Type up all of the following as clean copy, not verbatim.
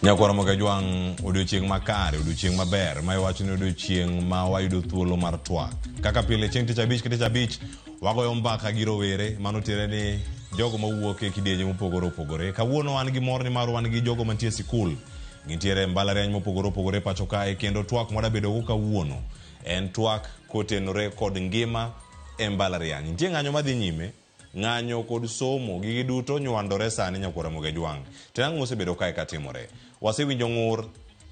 Nyakwar Ramogi Ajwang', odiochieng' makare, odiochieng' maber, ma iwacho ni odiochieng' ma wayudo thuolo mar twak. Kaka pile chieng' tich abich ka tich abich, wagoyo mbaka gi rowere, mano tiende ni jogo mawuok e kidienje mopogore opogore. Kawuono wan gi mor nimar wan gi jogo mantie e sikul. Gintiere e mbalariany mopogore opogore pacho kae kendo twak mwadabedogo kawuono en twak kotenore kod ngima e mbalariany. Nitie ng'anyo madhi nyime Ng'anyo kod somo, gigi duto nywandore sani nyakwar Ramogi Ajwang'. To en ang'o mosebedo kae katimore? Wasewinjo ng'ur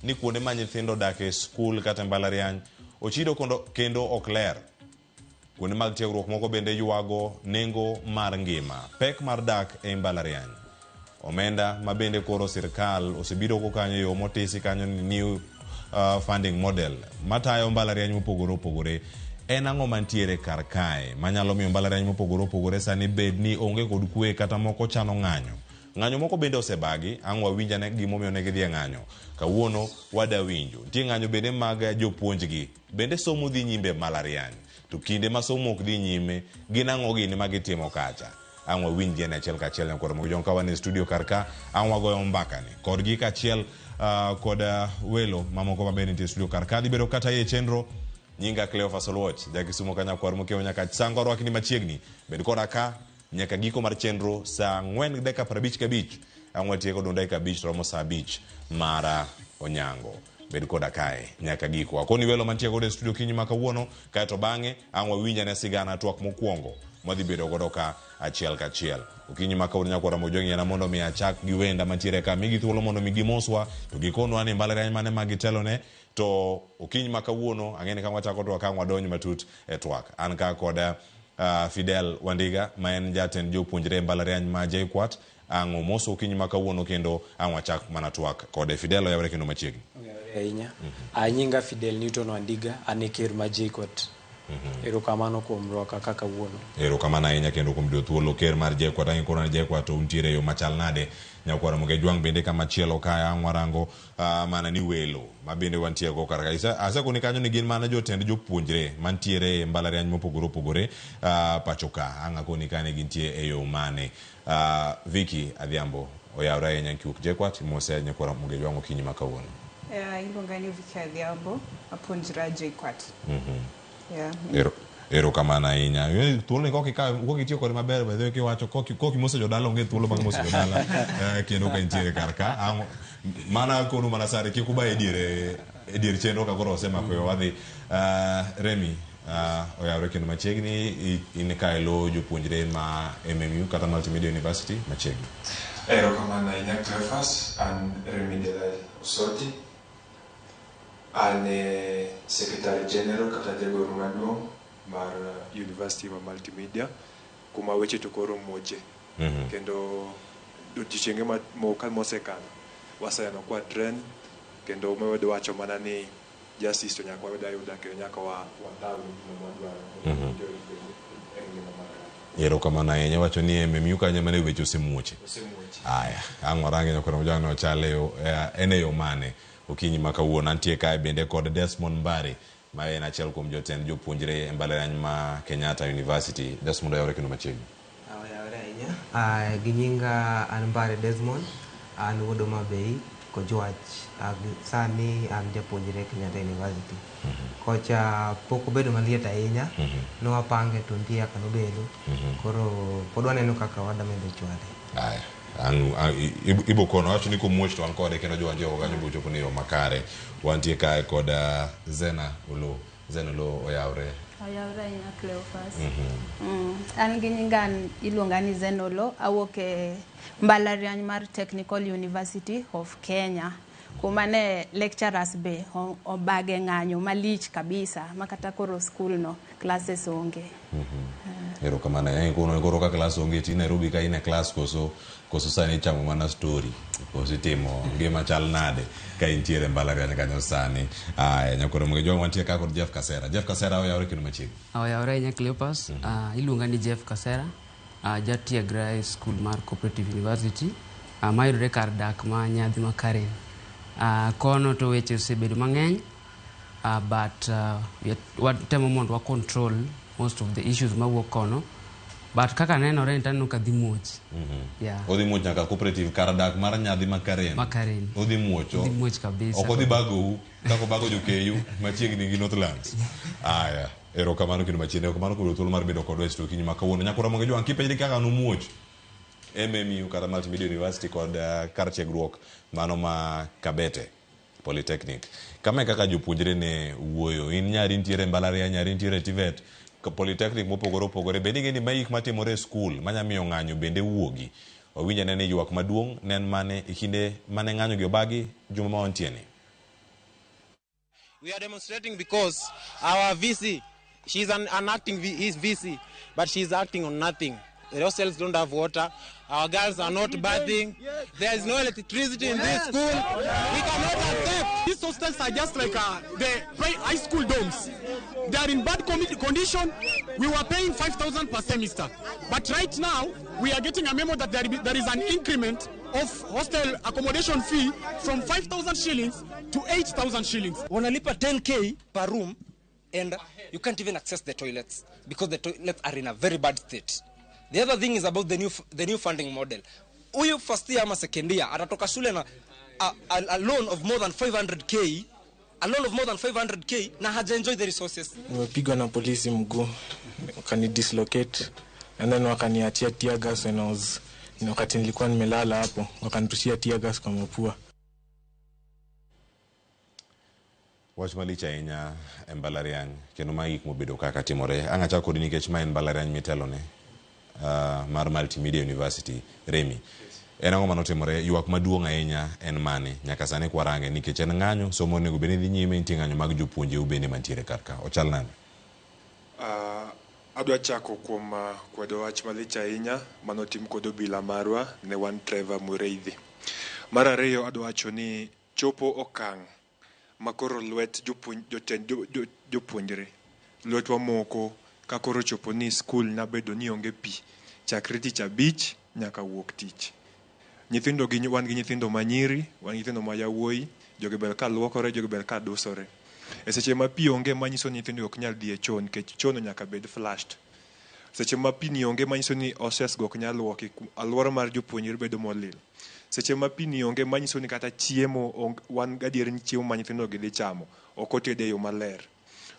ni kuonde ma nyithindo odak e skul kata e mbalariany ochido kondo, kendo ok ler. Kuonde mag tiegruok moko bende ywago nengo mar ngima, pek mar dak e mbalariany. Omenda ma bende koro sirkal osebiro go kanyo e yo motisi kanyo ni new funding model matayo mbalariany mopogore opogore. En ang'o mantiere kar kae manyalo miyo mbalariany mopogore opogore sani bed ni onge kod kwe kata moko chano ng'anyo? Ng'anyo moko bende osebagi, ang' wawinj ane gimomiyo ne gidhi e ng'anyo. Kawuono wada winjo. Nitie ng'anyo bende mag jopuonjgi. Bende somo dhi nyime e mbalariany? To kinde ma somo ok dhi nyime, gin ang'o gini ma gitimo kacha? Ang' wawinj gi en achiel kachiel nyakwar Ramogi Jong ka wan e studio kar ka, ang' wagoyo mbakani kodgi kaachiel kod welo mamoko ma bende nitie e studio kar ka. Dhi bedo kata e chenro. Nyinga Cleophas Oluoch, ja Kisumo ka nyakwar Mokiewo Nyakach. Sango arwakni machiegni. Bed koda ka nyaka giko mar chenro saa ang'wen gi dakika prabich gabich. Ang' watieko dong' dakika abich to romo saa abich mar onyango. Bed koda kae nyaka giko. Akoni welo mantie godo e studio kinyi ma kawuono, kaeto bang'e ang' wawinj ane sigana twak mokwongo mwadhi bedo godo ka achiel kachiel. Okinyi ma kawuono nyakwar Ramogi Ong'iyana mondo mi achak gi wenda mantiere ka. Migi thuolo mondo mi gimoswa to gikonwa ni mbalariany mane ma gitelone. To okinyi ma kawuono ang'e ni ka wachako twak ang' wadonj matut e twak. An ka kod Fidel Wandiga ma en jatend jopuonjre e mbalariany ma JKUAT. Ang' omoso okinyi ma kawuono kendo ang' wachak mana twak kode. Fidel oyawre kendo machiegni. Oyawre ahinya. Nyinga Fidel Newton Wandiga, an e ker ma JKUAT. Erokamano kuom rwaka ka kawuono. Erokamano ahinya kendo kuom yudo thuolo ker mar JKUAT. Ang' ikona ni JKUAT to untiere e yo machal nade? Nyakwar Ramogi Ajwang' bende kama chielo kae ang' warango mana ni welo ma bende wantie go kar ka. Asekoni kanyo ni gin mana jotend jopuonjre mantiere e mbalariany mopogore opogore pacho ka. Ang' akoni ka ni gintie e yo mane. Vicky Adhiambo oyawre ahinya kiwuok JKUAT imose nyakwar Ramogi Ajwang' okinyi ma kawuono. Yeah, iluonga ni Vicky Adhiambo, apuonjra JKUAT. Yeah. Ero erokamano ahinya. Thuolo ni kok ikawe kok itiyo kode maber by the way kiwacho kok kok imoso jodala onge thuolo bang' moso jodala kendo ka intiere kar ka. Ang' mana konu mana sani kik uba e diere e dier chenro ka koro osemako yo wadhi. Remy oyawre kendo machiegni in ka elo jopuonjre ma MMU kata Multimedia University machiegni. Erokamano ahinya Cleophas, an Remy Delali Osoti. An e Secretary General kata jagoro maduong' mar University ma Multimedia kuma weche to koro muoche. Kendo odiochienge mosekalo waseneno kwa trend kendo wamedo wacho mana ni justice to nyaka wayud ayuda kendo nyaka wakaw gino mwadwaro mondo e ngima makare. Erokamano ahinya wacho ni MMU kanyo mane weche osemuoche. Osemuoche. Aya, ang' warange nyakwar Mojang no chal e yo, en e yo mane okinyi ma kawuono. Antie kae bende kod Desmond Mbari ma en achiel kuom jotend jopuonjre e mbalariany ma Kenyatta University. Desmond oyawre kendo machiegni. Oyawre ahinya. Gi nyinga an Mbare Desmond, an wuod Homa Bay, Kojwach. Sani an japuonjre Kenyatta University. Kocha pok obedo maliet ahinya, nowapange to nitie kaka nobedo. Koro pod waneno kaka wadamedo chwale. Aya, ibo kono wacho ni komuoch to wan kode kendo jowantie oko kanyo bochopo ni yo makare. Wantie kae kod Zena Oloo. Zena Oloo oyawre. Oyawre ahinya Cleophas. An gi nyinga an iluonga ni Zena Oloo, awuok e mbalariany mar Technical University of Kenya. Kuma ne lecturers be obage ng'anyo malich kabisa makata koro skul no classes onge. Erokamano ahinya. Kono koro ka klas onge ti Nairobi ka in e klas koso koso sani ichamo mana story koso itimo ngima chal nade ka intiere mbalariany kanyo sani. Aya nyakwar Ramogi Ajwang' wantie ka kod Jeff Kasera. Jeff Kasera oyawre kendo machiegni. Oyawre ahinya Cleophas. Iluonga ni Jeff Kasera. Jatiegra e skul mar Cooperative University mayudore kar dak ma Nyadhi ma Karen. Kono to weche osebedo mang'eny but watemo mondo wa control most of the issues mawuok kono. But kaka nenore ni taneno ka dhi muoch. Yeah. Odhi muoch nyaka cooperative kar dak mar nyadhi ma Karen. Ma Karen. Odhi muocho. Odhi muoch kabisa. Ok odhi bagou kaka obago jo-KU machiegni gi Northlands. Aya, erokamano kendo machiegni. Erokamano kuom yudo thuolo mar bedo kodwa e studio okinyi ma kawuono. Nyakwa Ramogi Jwang' kipenjri kaka nomuoch MMU kata Multimedia University kod kar tiegruok mano ma Kabete Polytechnic. Kama e kaka jopuonjre ne wuoyo. In nyari nitiere e mbalariany, nyari nitiere e TVET, Polytechnic mopogore opogore. Bende ing'e ni mae gik matimore e skul manya miyo ng'anyo bende wuogi. Wawinj ane ni ywak maduong' ne en mane e kinde mane ng'anyo gi obagi juma ma wantie ni. We are demonstrating because our VC, she's an acting his VC, but she's acting on nothing. The hostels don't have water. Our girls are not bathing. There is no electricity in this school. We cannot accept. These hostels are just like the high school dorms. They are in bad condition. We were paying 5,000 per semester. But right now, we are getting a memo that there is an increment of hostel accommodation fee from 5,000 shillings to 8,000 shillings. Wanalipa 10K per room and you can't even access the toilets because the toilets are in a very bad state. The other thing is about the new funding model. Huyu first year ama second year atatoka shule na a loan of more than 500K, a loan of more than 500K na haja enjoy the resources. Nimepigwa na polisi mguu, wakani dislocate and then wakaniachia tear gas when I was, wakati nilikuwa nimelala hapo, wakanitushia tear gas kwa mapua. Wach malich ahinya e mbalariany kendo ma gik mobedo kaka timore. Ang' achako kodi nikech ma en mbalariany mitelone mar Multimedia University, Remi. En ang'o manotimore? Ywak maduong' ahinya en mane? Nyaka sani kwarange nikech en ng'anyo, somo onego bed ni dhi nyime, nitie ng'anyo mag jopuonjeu bende mantiere kar ka. Ochal nade? Adwa chako kuom kwedo wach malich ahinya manotim kod obila marwa ne wan Trevor Mureithi. Mar ariyo adwa wacho ni chopo okang' makoro lwet jopuonjre lwetwa moko ka koro chopo ni skul nabedo ni onge pi chakre tich abich nyaka wuok tich. Nyithindo gi wan gi nyithindo manyiri, wan gi nyithindo ma yawuoyi, jogi ber ka luokore, jogi ber ka dusore. E seche ma pi onge manyiso ni nyithindo ok nyal dhi e choo nikech choo no nyaka bed flushed. Seche ma pi ni onge manyiso ni hostels go ok nyal luoki, alwora mar jopuonjre bedo molil. Seche ma pi ni onge manyiso ni kata chiemo wan gadier ni chiemo ma nyithindo gi dhi chamo ok oted e yo maler.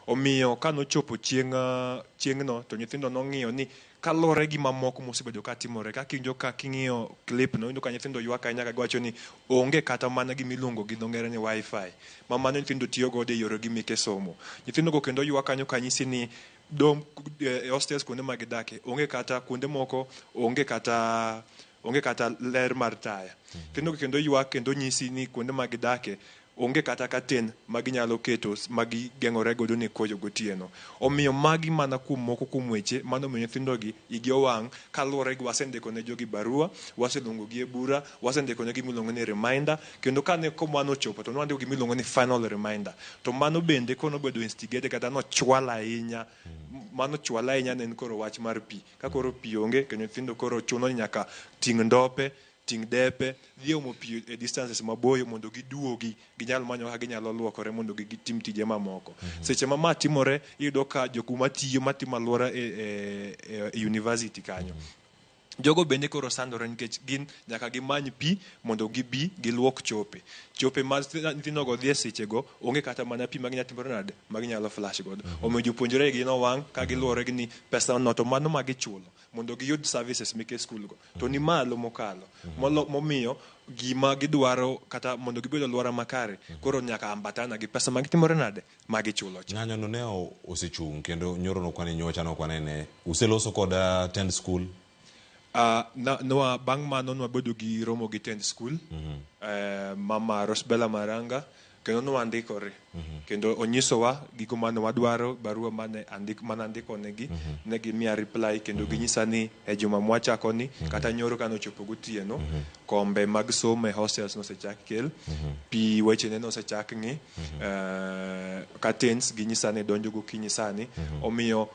Omiyo kanochopo chieng'no to nyithindo nong'iyo ni kaluwore gi mamoko mosebedo katimore, kaka iwinjo ka king'iyo clip no, iwinjo ka nyithindo ywak ahinya ka giwacho ni onge kata mana gimiluongo gi dho ngere ni wifi, ma mano nyithindo tiyo godo e yoregi meke somo. Nyithindo go kendo ywak kanyo kanyisi ni dom e hostels kuonde ma gidake onge kata kuonde moko onge kata ler mar taya. Nyithindo go kendo ywak kendo nyisi ni kuonde ma gidake onge kata curtain ma ginyalo keto ma gigeng'ore godo ne koyo gotieno. Omiyo magi mana kuom moko kuom weche mano miyo nyithindo gi igi owang' kaluwore gi wasendiko ne jogi barua, waseluongo gi e bura, wasendiko ne gima iluongo ni reminder, kendo kane mano ochopo to nwandiko gima iluongo ni final reminder. To mano bende konobedo instigated kata nochwal ahinya, mano chwal ahinya ne en koro wach mar pi. Ka koro pi onge kendo nyithindo koro chuno ni nyaka ting' ndope, ting' depe, dhi omo pi e distances maboyo mondo giduogi, ginyal manyo kaka ginyalo luokore mondo gitim tije mamoko. Seche ma ma timore, iyudo ka jok matiyo matimo alwora e university kanyo. Jogo bende koro sandore nikech gin nyaka gimany pi mondo gibi giluok chope. Chope ma nyithindogo dhi e sechego onge kata mana pi ma ginyalo timore nade ma ginyalo flash godo. Omiyo jopuonjre gi nowang' ka giluwore gi ni pesa no to mano ma gichulo mondo giyud services meke skul go to ni malo mokalo. Momiyo gima gidwaro kata mondo gibed alwora makare koro nyaka ambatana gi pesa ma gitimore nade ma gichulo cha. Ng'anyo no ne osechung' kendo nyoro nokwane nyocha nokwanene. Useloso kod tend school? Bang' mano nwabedo gi romo gi tend school, Mama Rosbella Maranga, kendo nwandikore. Kendo onyisowa gigo mane wadwaro, barua mane andiko negi, ne gimiya reply kendo ginyisa ni e juma mwachako ni, kata nyoro kane ochopo gotieno, kombe mag somo e hostels nosechak kel, pi wechene nosechak ng'i, curtains ginyisa ni donjo gokinyi sani, omiyo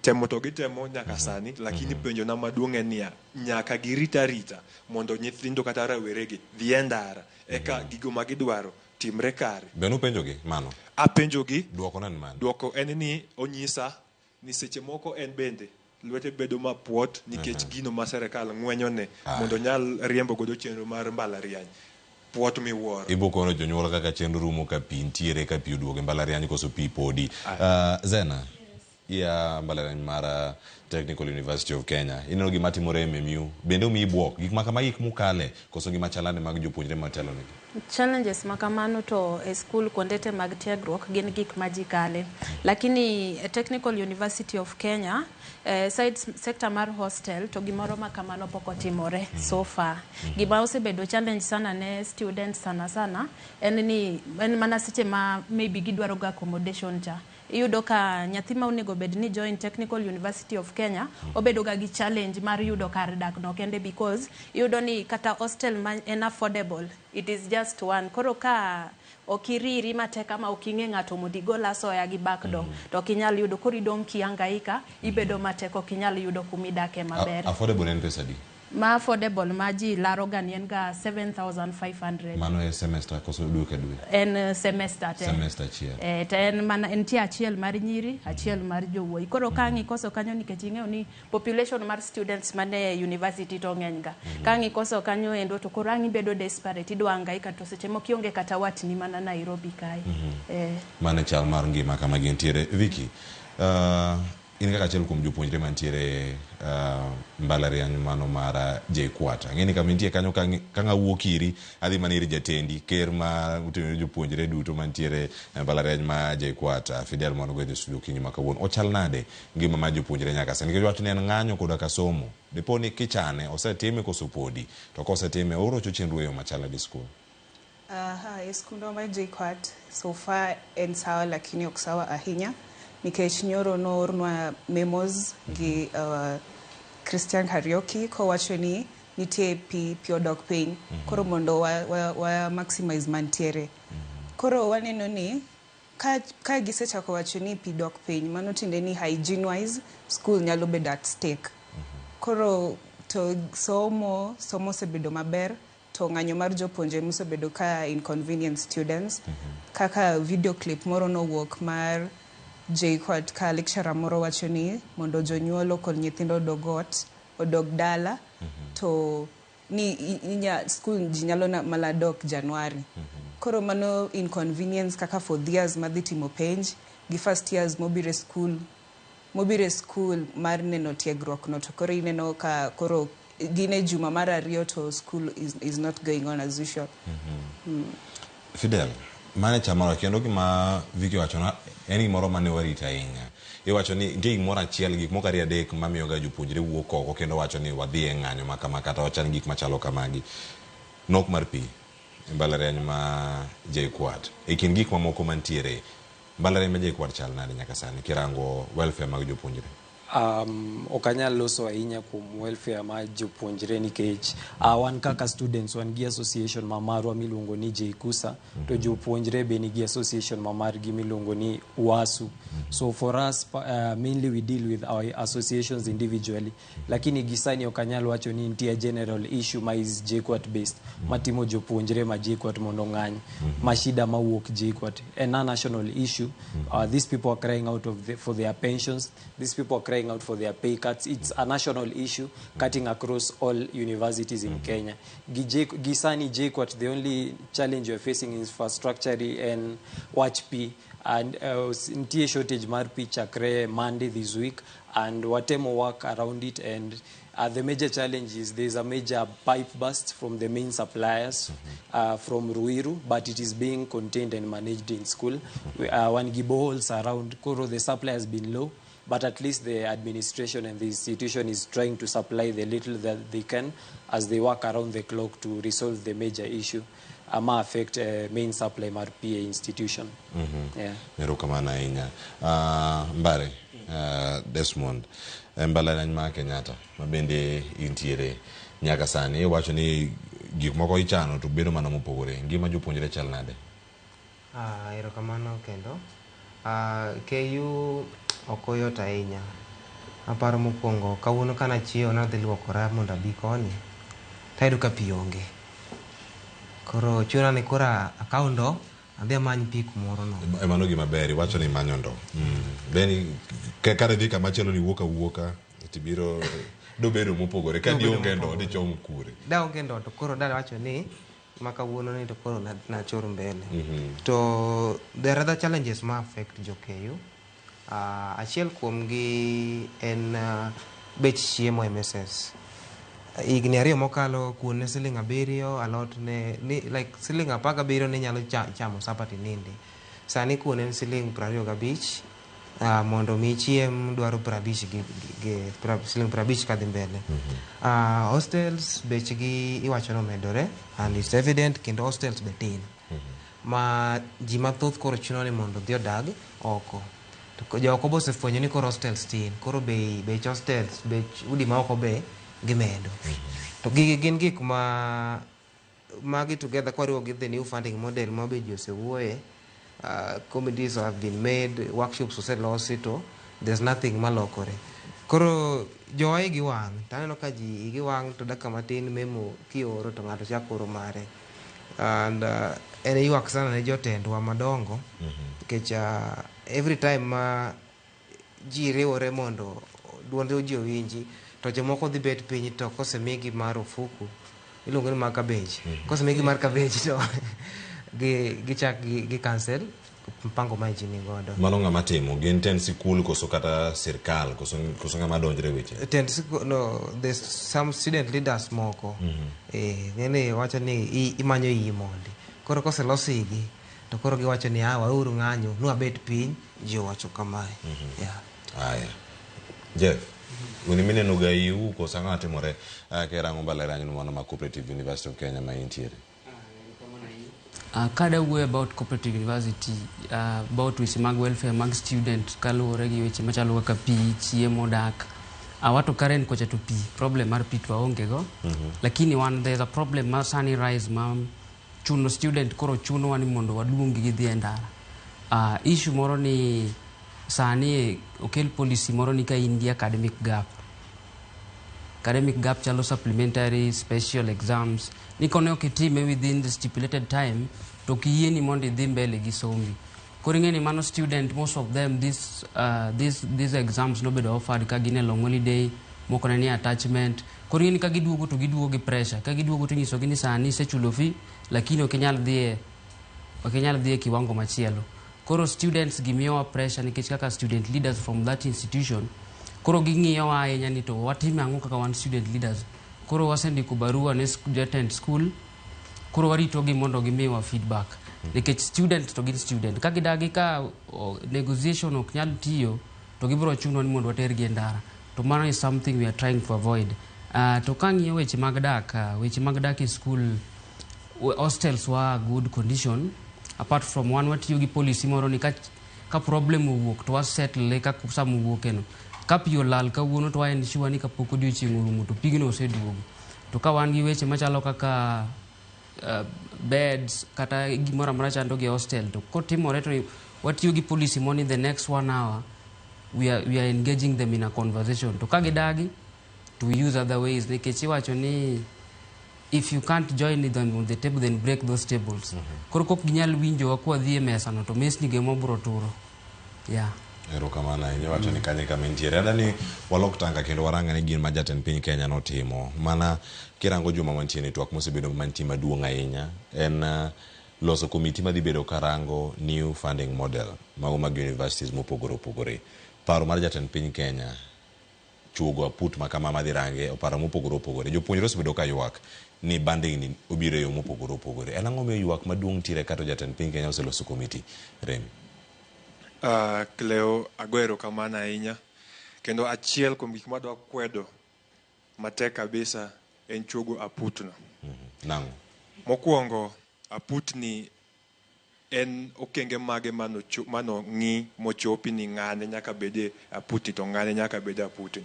temo to gitemo nyaka sani, lakini penjo na maduong' en niya, nyaka girit arita mondo nyithindo kata raweregi dhi e ndara, eka gigo ma gidwaro timre kare. Be nupenjogi mano? Apenjogi. Dwoko ne en mane? Dwoko en ni onyisa ni seche moko en bende lwete bedo mapuot nikech gino ma serikal ng'wenyone mondo onyal riembo godo chenro mar mbalariany puot miwuoro. Ibo kono jonyuol kaka chenro rumo ka pi ntiere, ka pi oduogo e mbalariany koso pi podi. Zena, iya mbalariany mar Technical University of Kenya, ineno gima timore e MMU, bende omiyi buok gik ma kamagi gik mukale koso gima chalane mag jopuonjre matelo negi? Challenges ma kamano to e skul kuonde te mag tiegruok gin gik ma ji kale. Lakini e Technical University of Kenya, side sector mar hostel to gimoro ma kamano pok otimore so far. Gima osebedo challenge sana ne students sana sana en ni en mana seche ma maybe gidwaro ga accommodation cha. Iyudo ka nyathi ma onego bed ni join Technical University of Kenya obedo ga gi challenge mar yudo kar dak no kende, because iyudo ni kata hostel ma en affordable, it is just one. Koro ka ok iriri matek ama ok ing'e ng'ato mondo igol asoya gi back door, to ok inyal yudo. Koro idong' kihangaika, ibedo matek, ok inyal yudo kumidake maber. Affordable en pesa adi? Ma affordable ma ji laro ga ni en ga 7500. Mano e semester koso dwe ka dwe? En semester te. Semester achiel. To en mana nitie achiel mar nyiri, achiel mar jowuoyi. Koro ka ang' ikoso kanyo, nikech ing'eyo ni population mar students mane university to ng'eny ga, ka ang' ikoso kanyo endo to koro ang' ibedo desperate, idwa hangaika, to seche moko ionge kata watni mana Nairobi kae. Mano e chal mar ngima kama gintiere. Vicky, in kaka achiel kuom jopuonjre mantiere mbalariany mano mar JKUAT, ang'e ni kama intie kanyo ka ng'a wuok iri adhi mana ir jatendi ker ma oting'o jopuonjre duto mantiere e mbalariany ma JKUAT, Fidel Mwanogo e studio okinyi ma kawuono. Ochal nade ngima mar jopuonjre nyaka sani? Nikech wach ni en ng'anyo koda ka somo. Dipo ni kichane osetime koso podi? To kosetime orocho chenro e yo machal nade e skul? Aha, e skundwa mar JKUAT so far en sawa, lakini ok sawa ahinya, nikech nyoro noornwa memos gi Christian Kariuki kowacho ni nitie pi, pi odok piny, koro mondo wa maximize mantiere. Koro waneno ni ka gisechako wacho ni pi dok piny, mano tiende ni hygiene wise school nyalo bedo at stake. Koro to somo osebedo maber, to ng'anyo mar jopuonjre mosebedo ka inconvenience students, kaka video clip moro nowuok mar JKUAT ka lecturer moro wacho ni mondo jonyuol okony nyithindo odog ot, odog dala, to ni inya school ji nyalo mana dok January. Koro mano inconvenience kaka fourth years madhi timo penj gi first years mobiro e school mar neno tiegruok no, to koro ineno ka koro gin e juma mar ariyo to school is not going on as usual. Fidel, mano e chal marwa kendo gima Vicky owacho en gimoro mane warito ahinya. Iwacho ni nitie gimoro achiel, gik moko ariyo adek mamiyo ga jopuonjre wuok oko kendo wacho ni wadhi e ng'anyo ma kama kata wachan gik machalo kamagi. Nok mar pi e mbalariany ma JKUAT. E kind gik mamoko mantiere, mbalariany ma JKUAT chal nade nyaka sani kirango welfare mag jopuonjre? Ok anyal loso ahinya kuom welfare mar jopuonjre nikech wan kaka students wan gi association ma marwa miluongo ni JKUSA, to jopuonjre be nigi association ma margi miluongo ni UASU. So for us, mainly we deal with our associations individually, lakini gisani ok anyal wacho ni nitie general issue ma is JKUAT based matimo jopuonjre ma JKUAT mondo ong'any ma shida mawuok JKUAT en a national issue. These people are crying out for their pensions, these people are crying out for their pay cuts. It's a national issue cutting across all universities in Kenya. Gisani JKUAT, the only challenge we're facing infrastructure en wach pi, and nitie shortage mar pi chakre Monday this week, and watemo work around it, and the major challenge is there's a major pipe burst from the main suppliers from Ruiru, but it is being contained and managed in school. Wan gi boreholes around, koro the supply has been low, but at least the administration and the institution is trying to supply the little that they can as they work around the clock to resolve the major issue ma affect main supply mar PA institution. Yeah. Erokamano ahinya. Mbare, Desmond, e mbalariany ma Kenyatta ma bende intiere nyaka sani, iwacho ni gik moko ichano to bedo mana mopogore. Ngima jopuonjre chal nade? Erokamano kendo. KU ok oyot ahinya. Aparo mokwongo kawuono kanachiewo nadhi luokora mondo abi koni, tayudo ka pi onge. Koro chuna ni koro akaw ndoo adhi amany pi kumoro no. E mano gima ber, iwacho ni imanyo ndoo. Then kare dhi kama chielo ni wuok awuoka Tibiro dobedo mopogore ka Dobedo dionge ndo mopogore. dichom kure. Daonge ndo to koro dawacho ni ma kawuono ni to koro nachor mbele. To there are other challenges ma affect jo KU. Achiel kuomgi en bech chiemo e messes. Higni 2 mokalo kuon ne siling 7, alot ne ni, like siling 17 ne nyalo chamo supper tinindi. Sani kuon en siling 25, mondo mi chiem dwaro 50 gi siling 50 kadhi mbele. Hostels bechgi iwacho ni omedore and it's evident, kendo hostels be tin. Ma ji mathoth koro chuno ni mondo odhi odag oko. To joko be osefwenyo ni koro hostels tin, koro bech hostels, bech udi ma oko be gimedo. To gigi gin gik ma magi together kwariwo gi the new funding model ma be ji osewuoye, committees have been made, workshops oselosi, to there's nothing malokore. Koro jowa igi wang', to aneno ka ji igi wang' to dakika matin memo kioro to ng'ato chako oro mare. And en ywak sana ne jotendwa madongo, nikech every time ma ji riwore mondo duond ji owinji, to jomoko dhi bet piny to kosemigi mar ofuku, iluongo ni mar cabbage. Kosemigi mar cabbage to gichak gi cancel mpango ma ji ni godo. Mano ng'ama timo? Gin tend sikul koso kata sirkal koso ng'ama donjre weche? Tend sikul, no, there's some student leaders moko. Ng'eni wacho ni imanyo iyi mondi. Koro koselos igi, to koro giwacho ni wauru ng'anyo, nwabet piny, ji owacho kamae. Yeah. Aya. Jeff, wini mineno ga iu koso ang'o timore kirango mbalariany mano ma Cooperative University of Kenya ma intiere? Kada wuoyo about Cooperative University, about weche mag welfare mag student kaluwore gi weche machalo kaka pi, chiemo, dak. Wato Karen kocha to pi, problem mar pi to waonge go. Lakini wan there's a problem ma sani rise ma chuno student, koro chunowa ni mondo waluong gi dhi e ndara. Issue moro ni sani okel policy moro ni ka in gi academic gap. Academic gap chalo supplementary, special exams. Ni kone ok itime within the stipulated time, to ok yieni mondo idhi mbele gi sombi. Koro ing'e ni mano student, most of them, these exams nobedo offered ka gin e long holiday, moko ne ni attachment. Koro ing'e ni ka giduogo to giduogo gi pressure. Ka giduogo to inyisogi ni sani isechulo fee, lakini ok inyal dhi e kiwango machielo. Koro students gimiyowa pressure nikech kaka student leaders from that institution, koro ging'iyowa ahinya ni to watime ang'o kaka wan student leaders. Koro wasendiko barua ne jatend school, koro waritogi mondo gimiwa feedback. Nikech student to gin student. Ka gidagi ka negotiation ok nyal tiyo, to gibiro chuno ni mondo watergi e ndara. To mano is something we are trying to avoid. To kang'iyo weche mag dak, weche mag dak e school, hostels wa good condition. Apart from one, watiyo gi policy moro ni ka problem owuok to wasettle ka sama owuokeno. Ka pi olal kawuono to wa ensure ni kapok odiochieng' orumo to pigno oseduogo. To ka wan gi weche machalo kaka beds kata gimoro amora chando gi hostel, to kotimore to watiyo gi policy moro ni the next 1 hour we are engaging them in a conversation. To ka gidagi to we use other ways, nikech iwacho ni if you can't join them on the table, then break those tables. Koro kok ginyal winjowa kwadhi e mesa no, to mesni go ema biro turo. Yeah. Erokamano ahinya. Wacho ni kanye kama intiere. Ada ni walok tanga kendo warang ane gima jatend piny Kenya notimo. Mana kirango juma mantie ni twak mosebedo mantie maduong' ahinya en loso komiti madhi bedo karango new funding model mago mag universities mopogore opogore. Paro mar jatend piny Kenya chuogo aput ma kama madhi range oparo mopogore opogore. Jopuonjre osebedo ka ywak ni banding ni obiro e yo mopogore opogore. En ang'o miyo ywak maduong' ntiere kato jatend piny Kenya oseloso komiti? Remi. Cleo, ago erokamano ahinya. Kendo achiel kuom gik madwa kwedo matek kabisa en chuogo aputno. Nang'o? Mokwongo, aputni en okenge mage mano ng'i mochopi ni ng'ane nyaka bede aputni to ng'ane nyaka bede aputni.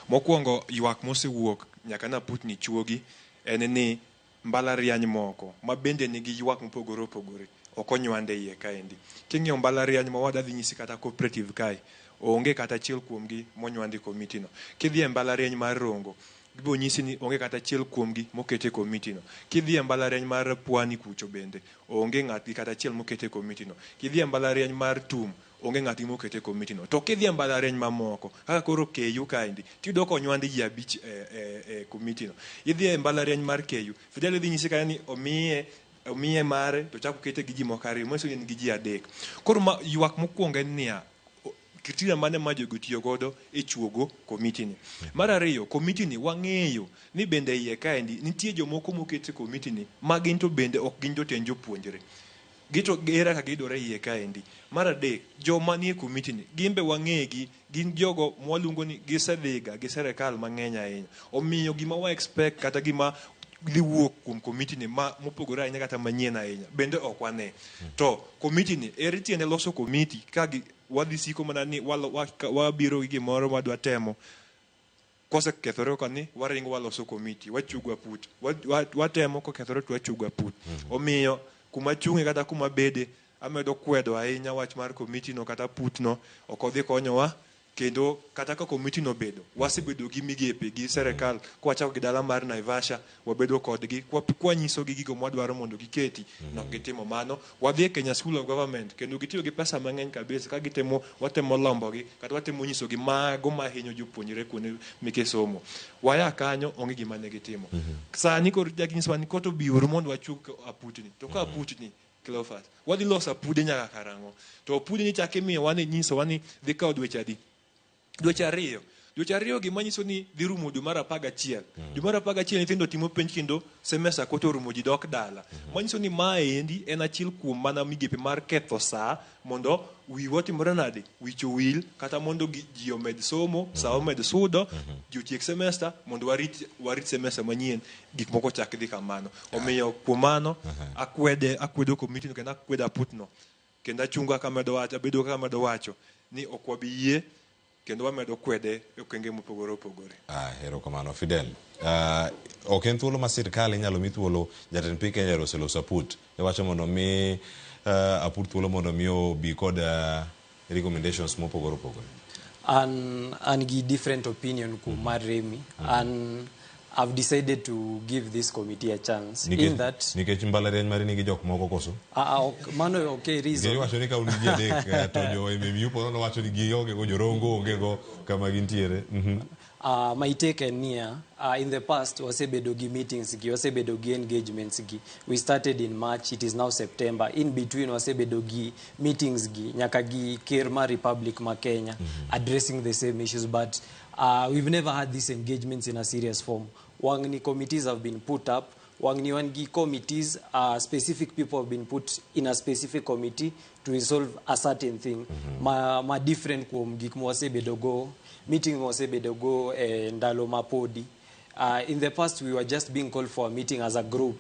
Mokwongo, ywak mosewuok nyaka ne aputni chuogi en ni mbalariany moko ma bende nigi ywak mopogore opogore ok onywande iye kaendi. King'iyo mbalariany ma wadhi nyisi kata cooperative kae, onge kata achiel kuomgi monywandi komiti no. Kidhi e mbalariany mar Rongo, gibiro nyisi ni onge kata achiel kuomgi mokete komiti no. Kidhi e mbalariany mar Pwani kucho bende, onge ng'atgi kata achiel mokete komiti no. Kidhi e mbalariany mar Tum, Onge ng'at mokete e komiti no. To kidhi e mbalariany mamoko kaka koro KU kaendi, tiyudo ka onywand ji abich e komiti no. Idhi e mbalariany mar KU, Fidel idhi nyisi kanyo ni omiye mare to chako kete gi ji moko ariyo, manyiso ni en gi ji adek. Koro ma ywak mokwongo en niya, criteria mane ma jogi otiyo godo e chuogo komiti ni. Mar ariyo, komiti ni wang'eyo ni bende iye kaendi nitie jomoko moket e komiti ni ma gin to bende ok gin jotend jopuonjre. Gito ere kaka giyudore iye kaendi. Mar adek, joma nie komiti ni gin be wang'egi, gin jogo mwaluongo ni gisedhiga gi serikal mang'eny ahinya. Omiyo gima wa expect kata gima dhi wuok kuom komiti ni ma mopogore ahinya kata manyien ahinya bende ok wane. To komiti ni ere tiende loso komiti ka wadhi siko mana ni wabiro gi gimoro wadwa temo kosekethore ka ni waringo waloso komiti wachugo aput watemo kokethore to wachugo aput. Omiyo kuma chung'e kata kuma bede amedo kwedo ahinya wach mar komiti no kata aput no ok odhi konyowa. Kendo kata ka komiti no bedo, wasebedo gi migepe gi serikal kwachako gi dala mar Naivasha, wabedo kodgi kwanyisogi gigo mwadwaro mondo giketi, nok gitimo mano. Wadhi e Kenya School of Government kendo gitiyo gi pesa mang'eny kabisa ka gitemo watemo lombogi kata watemo nyisogi mago mahinyo jopuonjre kuonde meke somo. Waya kanyo onge gima ne gitimo. Sani koro jaginyisowa ni koto biuru mondo wachug aputni. To ka aputni Cleophas, wadhi loso apude nyaka karang'o? To apude ni chak imiyowa ni nyisowa ni dhi kawo dweche adi? Dweche ariyo. Dweche ariyo gima nyiso ni dhi rumo dwe mar 11. Dwe mar 11 nyithindo timo penj kendo semester koto orumo ji dok dala. Manyiso ni maendi en achiel kuom mana migepe mar ketho saa mondo wiwa otimore nade? Wich owil kata mondo ji omed somo, saa omed sudo, ji otiek semester mondo warit semester manyien gik moko chak dhi kamano. Omiyo kuom mano akwedo komiti no kendo akwedo aputno. Kendo achungo kaka amedo wacho, abedo kaka amedo wacho ni ok wabi yie kendo wamedo kwede e okenge mopogore opogore. Erokamano Fidel. Ok en thuolo ma sirkal inyalo mi thuolo jatend piny Kenya oseloso aput. Iwacho mondo mi aput thuolo mondo mi obi kod recommendations mopogore opogore. An gi different opinion kuom mar Remi. An I've decided to give this committee a chance. In that nikech mbalariany mari nigi jok moko koso? Ok, mano ok reason. Iwacho ni ka un ji adek to jo MMU po nono wacho ni gionge go, jorongo onge go kama gintiere. My take en niya, in the past wasebedo gi meetings gi, wasebedo gi engagements gi. We started in March, it is now September. In between wasebedo gi meetings gi, nyaka gi ker mar Republic ma Kenya, addressing the same issues, but we've never had these engagements in a serious form. Wangni committees have been put up. Wangni wangi committees, specific people have been put in a specific committee to resolve a certain thing. Ma different kuom gik mwasebedo go, meeting mwasebedo go ndalo mapodi. In the past, we were just being called for a meeting as a group.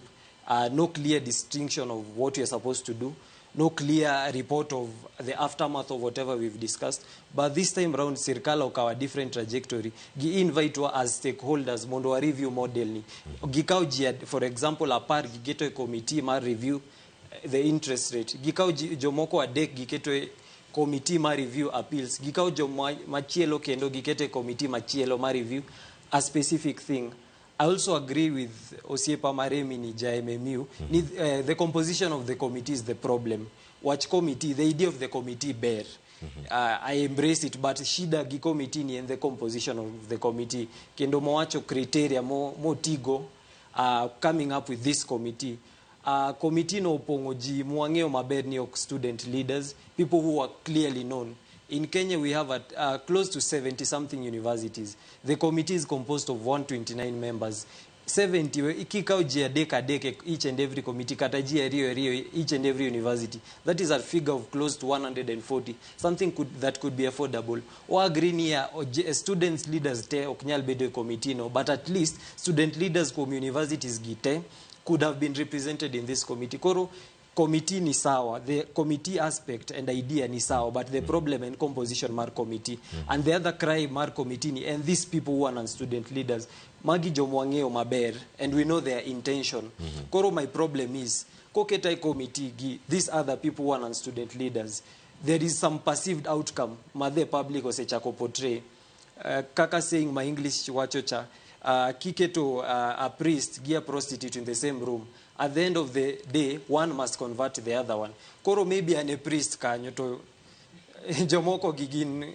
No clear distinction of what we are supposed to do. No clear report of the aftermath of whatever we've discussed. But this time round, sirkal okawa different trajectory. Gi invite wa as stakeholders mondo wa review model ni. Gikaw ji, for example, apar giketo e committee mar review the interest rate. Gikaw jomoko adek giketo e committee mar review appeals. Gikaw joma machielo kendo giketo e committee machielo mar review a specific thing. I also agree with Osiepa Maremi ni ja MMU. Ni, the composition of the committee is the problem. Watch committee, the idea of the committee bear. I embrace it, but shida gi committee ni en the composition of the committee. Kendo mowacho criteria motigo coming up with this committee. Committee no opong'o ji mwang'eyo maber ni ok student leaders, people who are clearly known. In Kenya, we have at, close to 70-something universities. The committee is composed of 129 members. 70, kikao ji adek adek each and every committee, kata ji ariyo ariyo each and every university. That is a figure of close to 140, something that could be affordable. Wa agree niya, students leaders te ok nyal bedo e committee no, but at least student leaders kuom universities gi te could have been represented in this committee. Koro, committee ni sawa, the committee aspect and idea ni sawa, but the problem and composition mar committee. And the other cry mar committee ni, and these people who are non-student leaders, magi jomwang'eyo maber, and we know their intention. Koro my problem is, koketa e committee gi, these other people who are non-student leaders, there is some perceived outcome ma the public osechako portray. Kaka saying my English wacho cha, kiketo a priest gi a prostitute in the same room, at the end of the day, one must convert the other one. Koro maybe an a priest kanyo to jomoko gi gin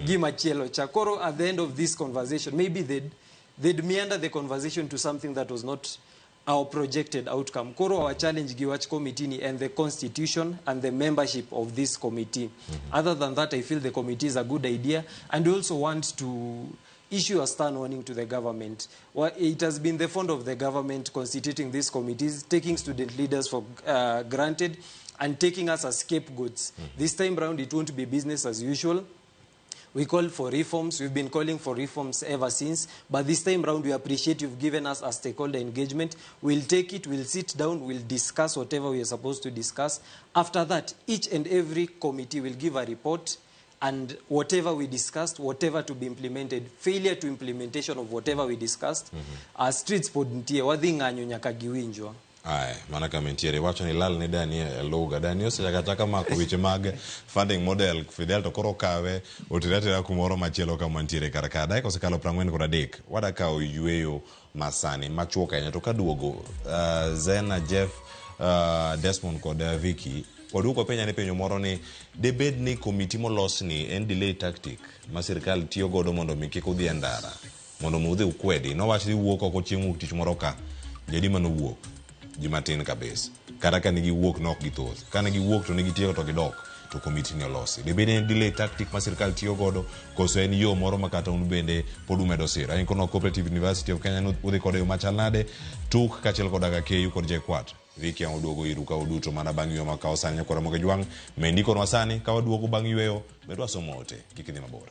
gima chielo cha. Koro at the end of this conversation, maybe they'd meander the conversation to something that was not our projected outcome. Koro our challenge gi wach committee ni and the constitution and the membership of this committee. Other than that, I feel the committee is a good idea, and we also want to issue a stern warning to the government. Well, it has been the fond of the government constituting these committees, taking student leaders for granted, and taking us as scapegoats. This time round, it won't be business as usual. We call for reforms. We've been calling for reforms ever since. But this time round, we appreciate you've given us a stakeholder engagement. We'll take it, we'll sit down, we'll discuss whatever we are supposed to discuss. After that, each and every committee will give a report, and whatever we discussed, whatever to be implemented, failure to implementation of whatever we discussed, streets pod nitie, wadhi ng'anyo nyaka giwinjwa. Aye, mana kama entiere wacho ni lal ne Dani e lugha. Dani osechako achaka mako weche mag funding model Fidel to koro kawe otere atera kumoro machielo kama ntiere kar ka. Dakika osekalo 43. Wada kawo yweyo masani machuok ahinya to kaduogo Zena, Jeff, Desmond kod Vicky waduoko penja ni penjo moro ni debed ni komiti molos ni en delay tactic ma sirikal tiyo godo mondo mi kik udhi e ndara mondo mi udhi ukwedi nowach ni wuok oko chieng' wuok tich moro ka jadi manowuok ji matin kabisa kata ka negiwuok ne ok githoth ka negiwuok to negitieko to gidok to komiti ni olosi debed ni en delay tactic ma sirikal tiyo godo koso en yo moro ma kata un bende pod umedo siro ain kono Cooperative University of Kenya udhi kode yo machal nade tuk kaachiel koda ka KU kod JKUAT Viki ang' oduogo iru ka uduto mana bang' yweyo makawo sani nyakwara moge jwang' me ndikonwa sani ka waduogo bang' yweyo med wasomo ote kik idhi mabor.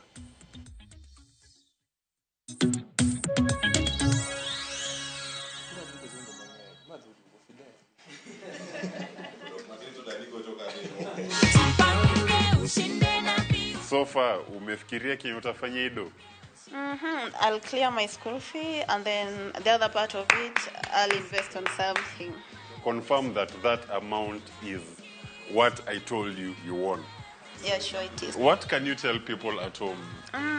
So far umefikiria kenye utafanya ido? I'll clear my school fee and then the other part of it I'll invest on something. Confirm that that amount is what I told you you won. Yeah, sure it is. What can you tell people at home?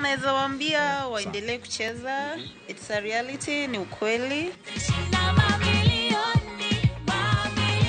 Naweza waambia waendelee kucheza. It's a reality, ni ukweli. Mamilioni, mamilioni.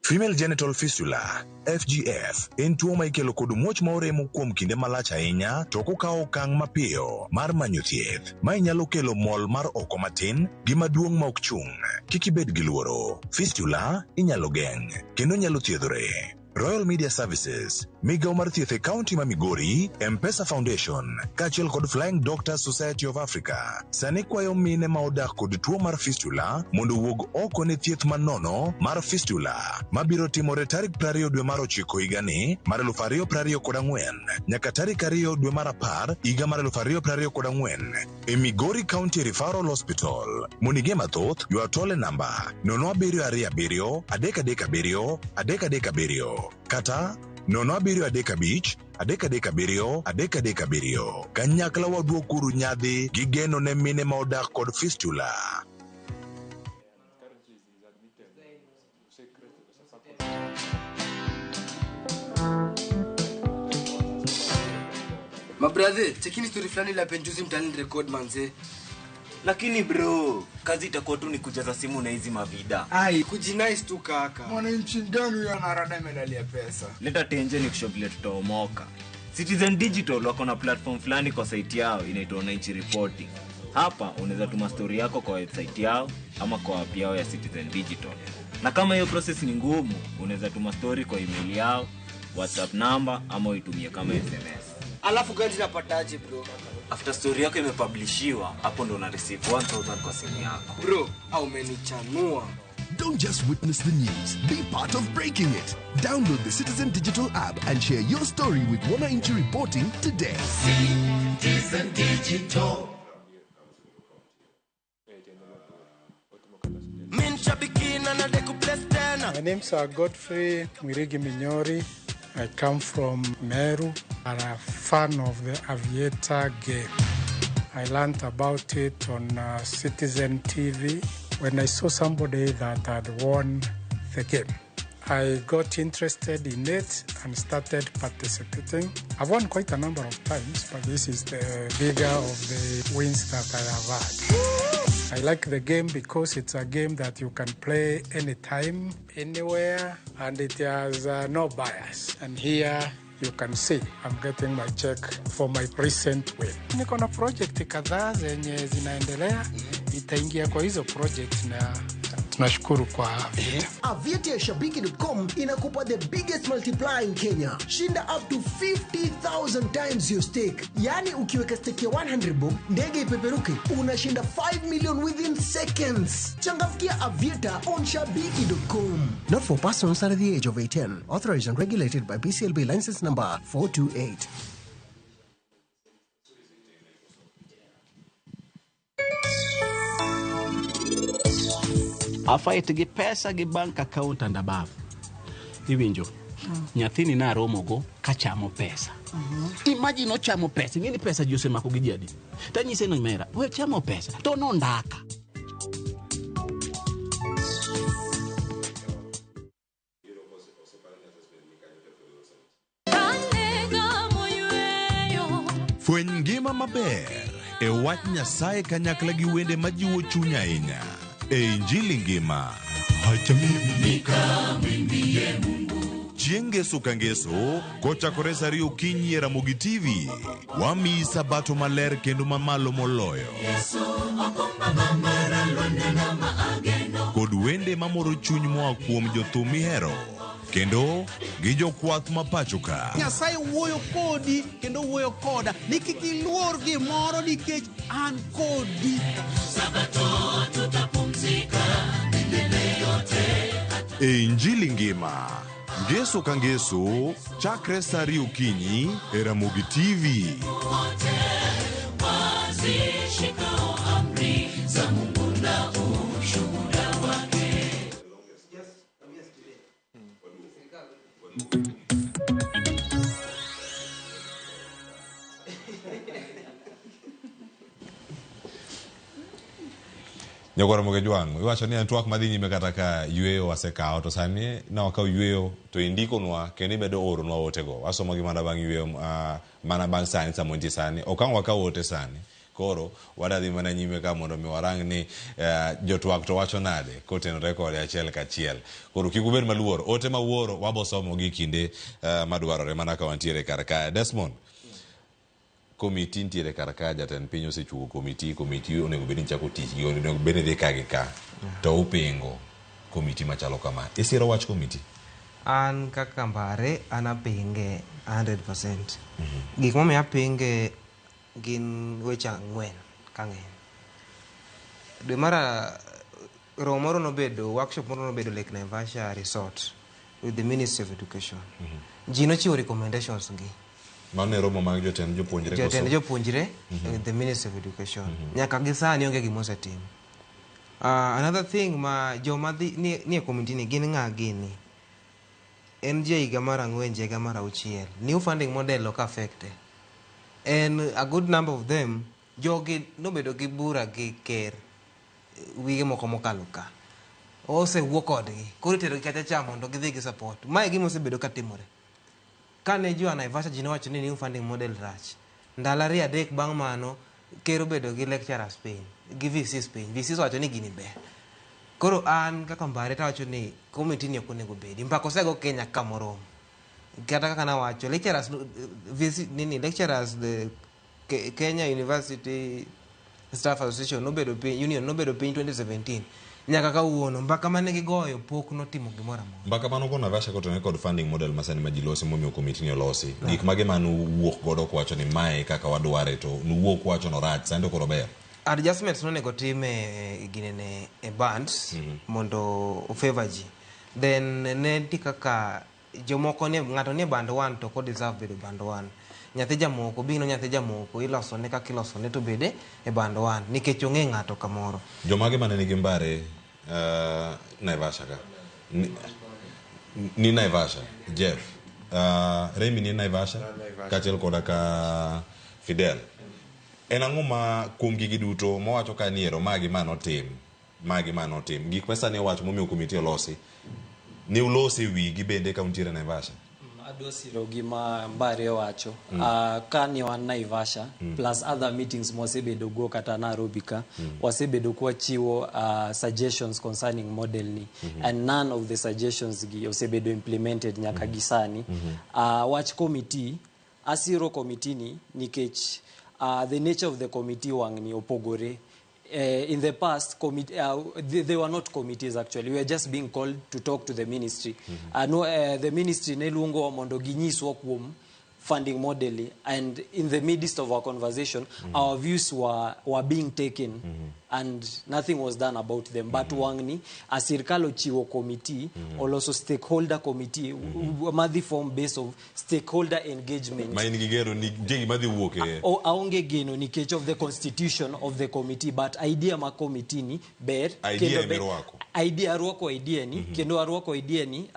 Female genital fistula FGF en tuo ma ikelo kod muoch ma oremo kuom kinde malach ahinya to ok okawo okang' mapiyo mar manyo thieth. Mae nyalo kelo mol mar oko matin gi maduong' ma ok chung'. Kik ibed gi luoro. Fistula inyalo geng' kendo nyalo thiedhore. Royal Media Services, migawo mar thieth e kaunti ma Migori, M-Pesa Foundation, kaachiel kod Flying Doctors Society of Africa, sani kwayo mine ma odak kod tuo mar fistula mondo owuog oko ne thieth manono mar fistula mabiro timore tarik 20 dwe mar ochiko higani mar 2024 nyaka tarik 2 dwe mar 10 higa mar 2024 e Migori County Referral Hospital. Mondo ing'e mathoth, ywa tol e namba 0727 337 337 kata 0735 337 337. Kanyakla waduokuru nyadhi gi geno ne mine ma odak kod fistula. Mabrathe, chekini story fulani la penjuzi mtaani record manze. Lakini bro, kazi itakuwa tu ni kujaza simu na hizi mavida. Ai, kujinice tu kaka. Mwananchi gani huyo anarada medali ya pesa? Leta tenje ni kushow vile tutaomoka. Citizen Digital wako na platform fulani kwa site yao inaitwa Wananchi Reporting. Hapa unaweza tuma story yako kwa website yao ama kwa app yao ya Citizen Digital. Na kama hiyo process ni ngumu, unaweza tuma story kwa email yao, WhatsApp number ama uitumie kama SMS. Alafu gani napataje bro? After story yako imepublishiwa, hapo ndo una receive 1000 kwa simu yako. Bro, au umenichanua. Don't just witness the news, be part of breaking it. Download the Citizen Digital app and share your story with Wananchi Reporting today. Citizen Digital. My name's Godfrey Mwirigi Minyori. I come from Meru. I'm a fan of the Aviator game. I learned about it on Citizen TV when I saw somebody that had won the game. I got interested in it and started participating. I've won quite a number of times, but this is the bigger of the wins that I have had. I like the game because it's a game that you can play anytime, anywhere, and it has no bias. And here you can see I'm getting my check for my recent win. Niko na project kadhaa zenye zinaendelea, nitaingia kwa hizo project na tunashukuru kwa Aviator. Aviator ya Shabiki.com inakupa the biggest multiplier in Kenya. Shinda up to 50,000 times your stake. Yaani ukiweka stake ya 100 bob, ndege ipeperuke, unashinda 5 million within seconds. Changamkia Aviator on Shabiki.com. Not for persons under the age of 18. Authorized and regulated by BCLB license number 428. Afight gi pesa gi bank account and above. Iwinjo. Nyathini naromogo kachamo pesa. Imagine ochamo pesa, ing'e ni pesa ji osemako gi ji adi. Tanyise ni omera, we chamo pesa, to nondaka. Fweny ngima maber e wach Nyasaye kanyakla gi wende majiwo chuny ahinya e Injili ngima. Chieng' Ngeso ka Ngeso kochakore sa 2 okinyi e Ramogi TV, wamiyi sabato maler kendo mamalo moloyo kod wende mamoro chuny moa kuom jothum mihero kendo gi jokwath ma pacho ka. Nyasaye wuoyo kodi kendo wuoyo koda ni kik iluor gimoro nikech an kodi. Sabato tutapumzika milele yote. E Injili ngima, Ngeso ka Ngeso, chakre sa 2 okinyi e Ramogi TV. Wote wazishikao amri za Mungu na ushuhuda wake. Nyagwaro Moge Jwang', iwacho ni en twak madhi nyime kata ka yweyo wasekawo to sani ne wakawo yweyo to indikonwa kendo imedo oronwa otego. Wasomo gi mana bang' yweyo mana bang' sani sama wantie sani. Ok ang' wakaw ote sani. Koro wadhi mana nyime ka mondo mi warang ni jotwak to wacho nade kotenore kode achiel kachiel. Koro kik ubed maluor, ote ma wuoro wabo somo gi kinde madwarore mana ka wantiere kar kae. Desmond, komiti nitiere kar ka, jatend piny osechuo komiti, komiti onego bed ni chako tich gi onego bed ni dhi ka gi ka. To upingo komiti machalo kama. Isiro wach komiti? An kaka Mbare, an apinge 100%. Gik momiyo apinge gin weche ang'wen kang'eny. Dwe mar romo moro nobedo, workshop moro nobedo Lake Naivasha Resort with the Ministry of Education. Ji nochiwo recommendations gi. Mano e romo mag jotend jopuonjre koso? Jotend jopuonjre with the Ministry of Education. Nyaka gi sani onge gima osetim. Another thing ma joma dhi ni e committee ni gin ng'a gini? En ji e higa mar 4, ji e higa mar 6. New funding model ok affecte. And a good number of them, jogi nobedo gi bura gi ker wige moko mokalo ka. Osewuo kodgi, koro iterogi kacha cha mondo gidhi gi support. Mae e gima osebedo katimore. Kane ji oa Naivasha ji nowacho ni new funding model rach. Ndalo 2 3 bang' mano, ker obedo gi lecturers piny, gi VCs piny. VCs owacho ni gini ber. Koro an kaka Mbare tawacho ni committee ni ok onego bedi. Mbaka osego Kenya kamoromo. Kata kaka nawacho, lecturers, VC, nini, lecturers, the Kenya University Staff Association nobedo piny, union nobedo piny 2017. Nyaka kawuono, mbaka mane gigoyo pok notimo gimoro amora. Mbaka mano go Naivasha kotenore kod funding model masani ma ji losi momiyo komiti ni olosi. Gik mage manuwuok godo kuwacho ni mae kaka wadware to nuwuok kuwacho norach, sani to koro ber. Adjustments nonego tim e ginene e bands mondo o favor ji. Then ne nitie kaka jomoko ne ng'ato nie band 1 to ok deserve bedo band 1. Nyathi jamoko bino nyathi jamoko ilosone kaka ilosone to bede e band 1 nikech ong'e ng'ato kamoro. Jomage mane nigi Mbare Naivasha ka? Ni Naivasha, Jeff. Remy ni Naivasha, kaachiel koda ka Fidel. En ang'o ma kuom gigi duto mowacho ka ni ero magi manotim, magi manotim. Gik ma sani owacho momiyo komiti olosi, ne ulose wigi bende ka untiere Naivasha? Adwa siro gima Mbare owacho. Ka ne wan Naivasha plus other meetings mwasebedo go kata Nairobi ka, wasebedo kwachiwo suggestions concerning model ni, and none of the suggestions gi osebedo implemented nyaka gi sani. Wach committee, asiro committee ni nikech the nature of the committee wang' ni opogore. In the past, they were not committees actually. We were just being called to talk to the ministry. No, the ministry ne luongowa mondo ginyiswa kuom funding model, and in the midst of our conversation, our views were being taken and nothing was done about them. But wang'ni, a sirkal ochiwo committee, oloso stakeholder committee, madhi form base of stakeholder engagement. Ma in gi geno ni nitie gima dhi wuok e Aonge geno nikech of the constitution of the committee, but idea ma committee ni ber. Idea kendo emirwako. Idea, arwako idea ni, kendo arwako idea ni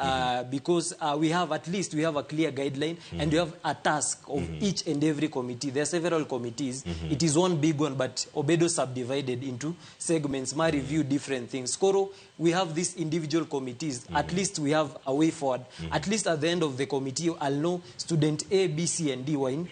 because we have at least we have a clear guideline and we have a task of each and every committee. There are several committees. It is one big one, but obedo subdivided into segments ma review different things. Koro we have these individual committees. At least we have a way forward. At least at the end of the committee, I'll know student A, B, C and D were in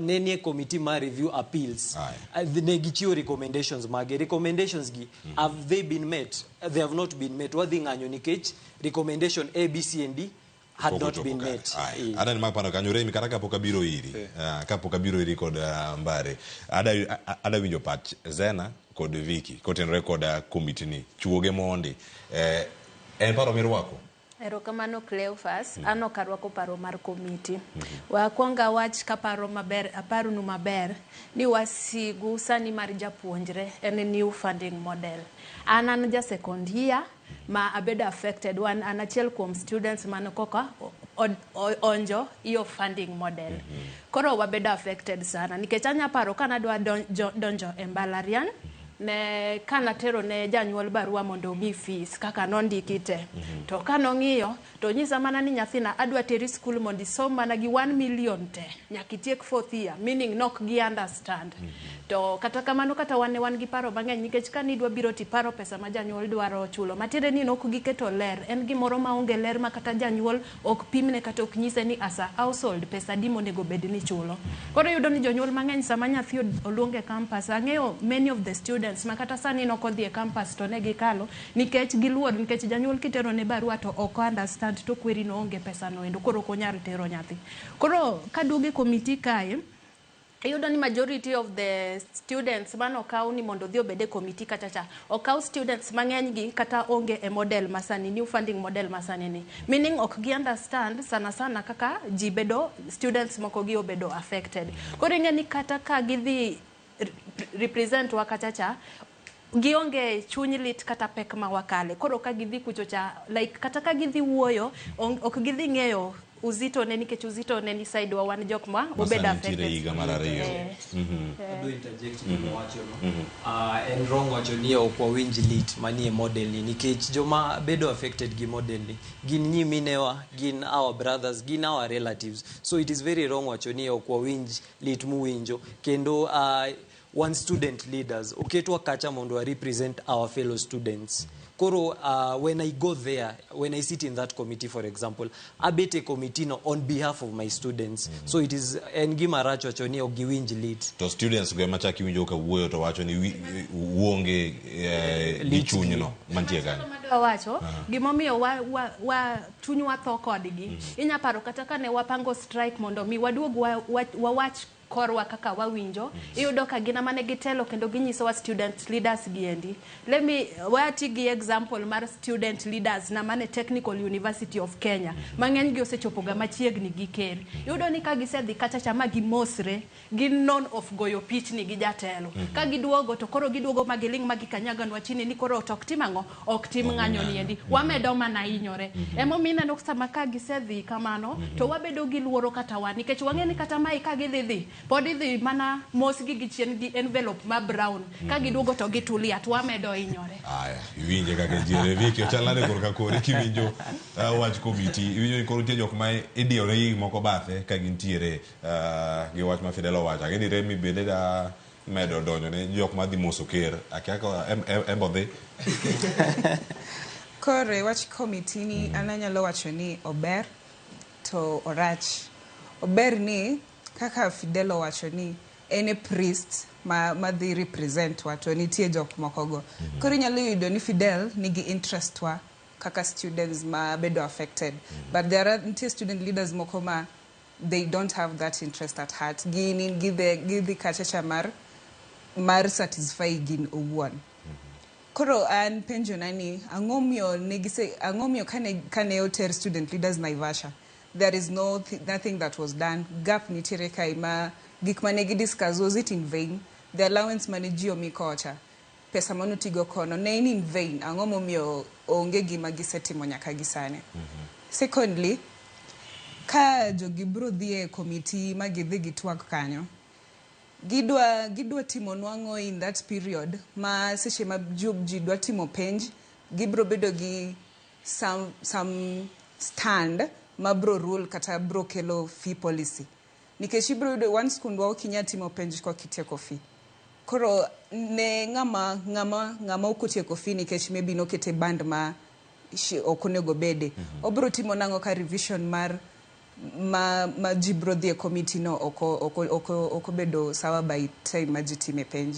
ne nie committee ma review appeals. Ne gichiwo recommendations mage. Recommendations gi, have they been met? They have not been met. Wadhi ng'anyo nikech recommendation A, B, C and D had Pok not ochopo been kare. met. Aye. Adani mak paro kanyo, Remi, kata kapok abiro iri, kapok abiro iri kod Mbare, ada winjo pach Zena kod Viki kotenore kod komiti ni chuoge mondi, en paro mirwako? Erokamano, Cleophas. An ok arwako paro mar komiti. Wakwongo awach kaparo maber, aparonu maber ni wasigu sani mar japuonjre en new funding model. An ja second year ma abedo affected. Wan an achiel kuom students man koka onjo iyo funding model. Koro wabedo affected sana nikech anya paro ka nadwa donjo e mbalariany, ne kanatero ne janyuol barua mondo ong'i fees kaka nondiki te, to kanong'iyo to nyisa mana ni nyathina adwa teri skul mondo isom mana gi 1 million te nyaka itiek fourth year, meaning nok gi understand. To kata kamano, kata wan ne wan gi paro mang'eny nikech ka nidwa biro tiparo pesa ma janyuol dwaro chulo, matiende ni nok giketo ler, en gimoro maonge ler ma kata janyuol ok pimne kata ok nyise ni as a household pesa adi monego bed ni chulo. Koro iyudo ni jonyuol mang'eny sama nyathi oluong e campus, ang'eyo many of the students ma kata sani nok odhi e campus to ne gikalo nikech giluor, nikech janyuol kitero ne barua to ok understand to kweri no onge pesa no endo, koro ok onyal tero nyathi. Koro kaduogo e komiti kae, iyudo ni majority of the students manokaw ni mondo odhi obed e komiti kacha cha, okaw students mang'eny gi kata onge e model masani, new funding model masani ni, meaning ok gi understand sana sana kaka ji bedo, students moko gi obedo affected. Koro ing'e ni kata ka gidhi represent wa kacha cha, gionge chuny lit kata pek ma wakale. Koro ka gidhi kucho cha, like kata ka gidhi wuoyo, ok gidhi ng'eyo uzito ne, nikech uzito ne ni side wa wan jok ma obedo Masani nitiere affected. higa mar ariyo. Adwa interject gima owachono. En wrong wacho ni ok wawinj lit manie model ni, nikech joma bedo affected gi model ni gin nyiminewa, gin our brothers, gin our relatives. So it is very wrong wacho ni ok wawinj lit muwinjo. Kendo one student leaders oketwa kacha mondo wa represent our fellow students. Koro when I go there, when I sit in that committee, for example, abet e committee no on behalf of my students. So it is en gima rach wacho ni ok giwinj lit. To students go ema chak iwinjo ka wuoyo to wacho ni uonge gi chunyno mantie kanyo. Madwa wacho gimomiyo wa chunywa tho kodgi, inya paro kata kane wapango strike mondo mi waduog wawach korwa kaka wawinjo, iyudo ka gin ema ne gitelo kendo ginyisowa student leaders giendi. Let me wati gi example mar student leaders na mane Technical University of Kenya, mang'eny gi osechopo ga machiegni gi ker. Iyudo ni ka gisedhi kacha cha ma gimosre, gin known of goyo pichni gi jatelo, ka giduogo to koro giduogo ma giling' ma gikanyaganwa chini ni koro to ok tim ang'o, ok tim ng'anyo niendi, wamedo mana hinyore. Emomiyo ineno sama ka gisedhi kamano to wabedo gi luoro kata wan, nikech wang'e ni kata mae ka gidhi dhi pod idhi mana mosgi gi chien gi envelope ma brown, ka giduogo to gitulia to wamedo hinyore. Aya, iwinje kaka entiere. Viki, ochal nade korka kori kiwinjo wach komiti? Iwinjo ni koro nitie jok ma idiyore gi gik moko bathe ka gintiere gi wach ma Fidel owacho. Ang'e ni Remi bende da medo donjo ne jok madhi moso ker. Akia ka embo dhi. Koro e wach komiti ni, an anyalo wacho ni ober. to orach. Ober ni kaka Fidel owacho ni en e priest ma madhi represent wa to nitie jok moko go. Koro inyalo yudo ni Fidel nigi interest wa kaka students ma bedo affected. But there are nitie student leaders moko ma they don't have that interest at heart. Gin gidhi kacha cha mar satisfy gin owuon. Koro an penjo na ni ang'o miyo negise ang'o miyo kane oter student leaders Naivasha, there is nothing that was done. Gap nitiere kae ma gik mane gi discuss, was it in vain? The allowance mane ji omi kocha, pesa manotigo kono ne en in vain. Ang'o momiyo onge gima gisetimo nyaka gi sani? Secondly, ka jogi bro dhi e committee ma gidhi gitwak kanyo, gidwa timo nwang'o in that period ma seche ma ji dwa timo penj, gibro bedo gi some stand ma bro rule kata bro kelo fee policy. Nikech ibro yudo wan skundwa ok inyal timo penj kok itieko fee. Koro ne ng'ama ok otieko fee nikech maybe nokete band ma ok onego bede. Obro timo nang'o ka revision mar ma ji bro dhi e committee no ok obedo sawa by time ma ji time penj.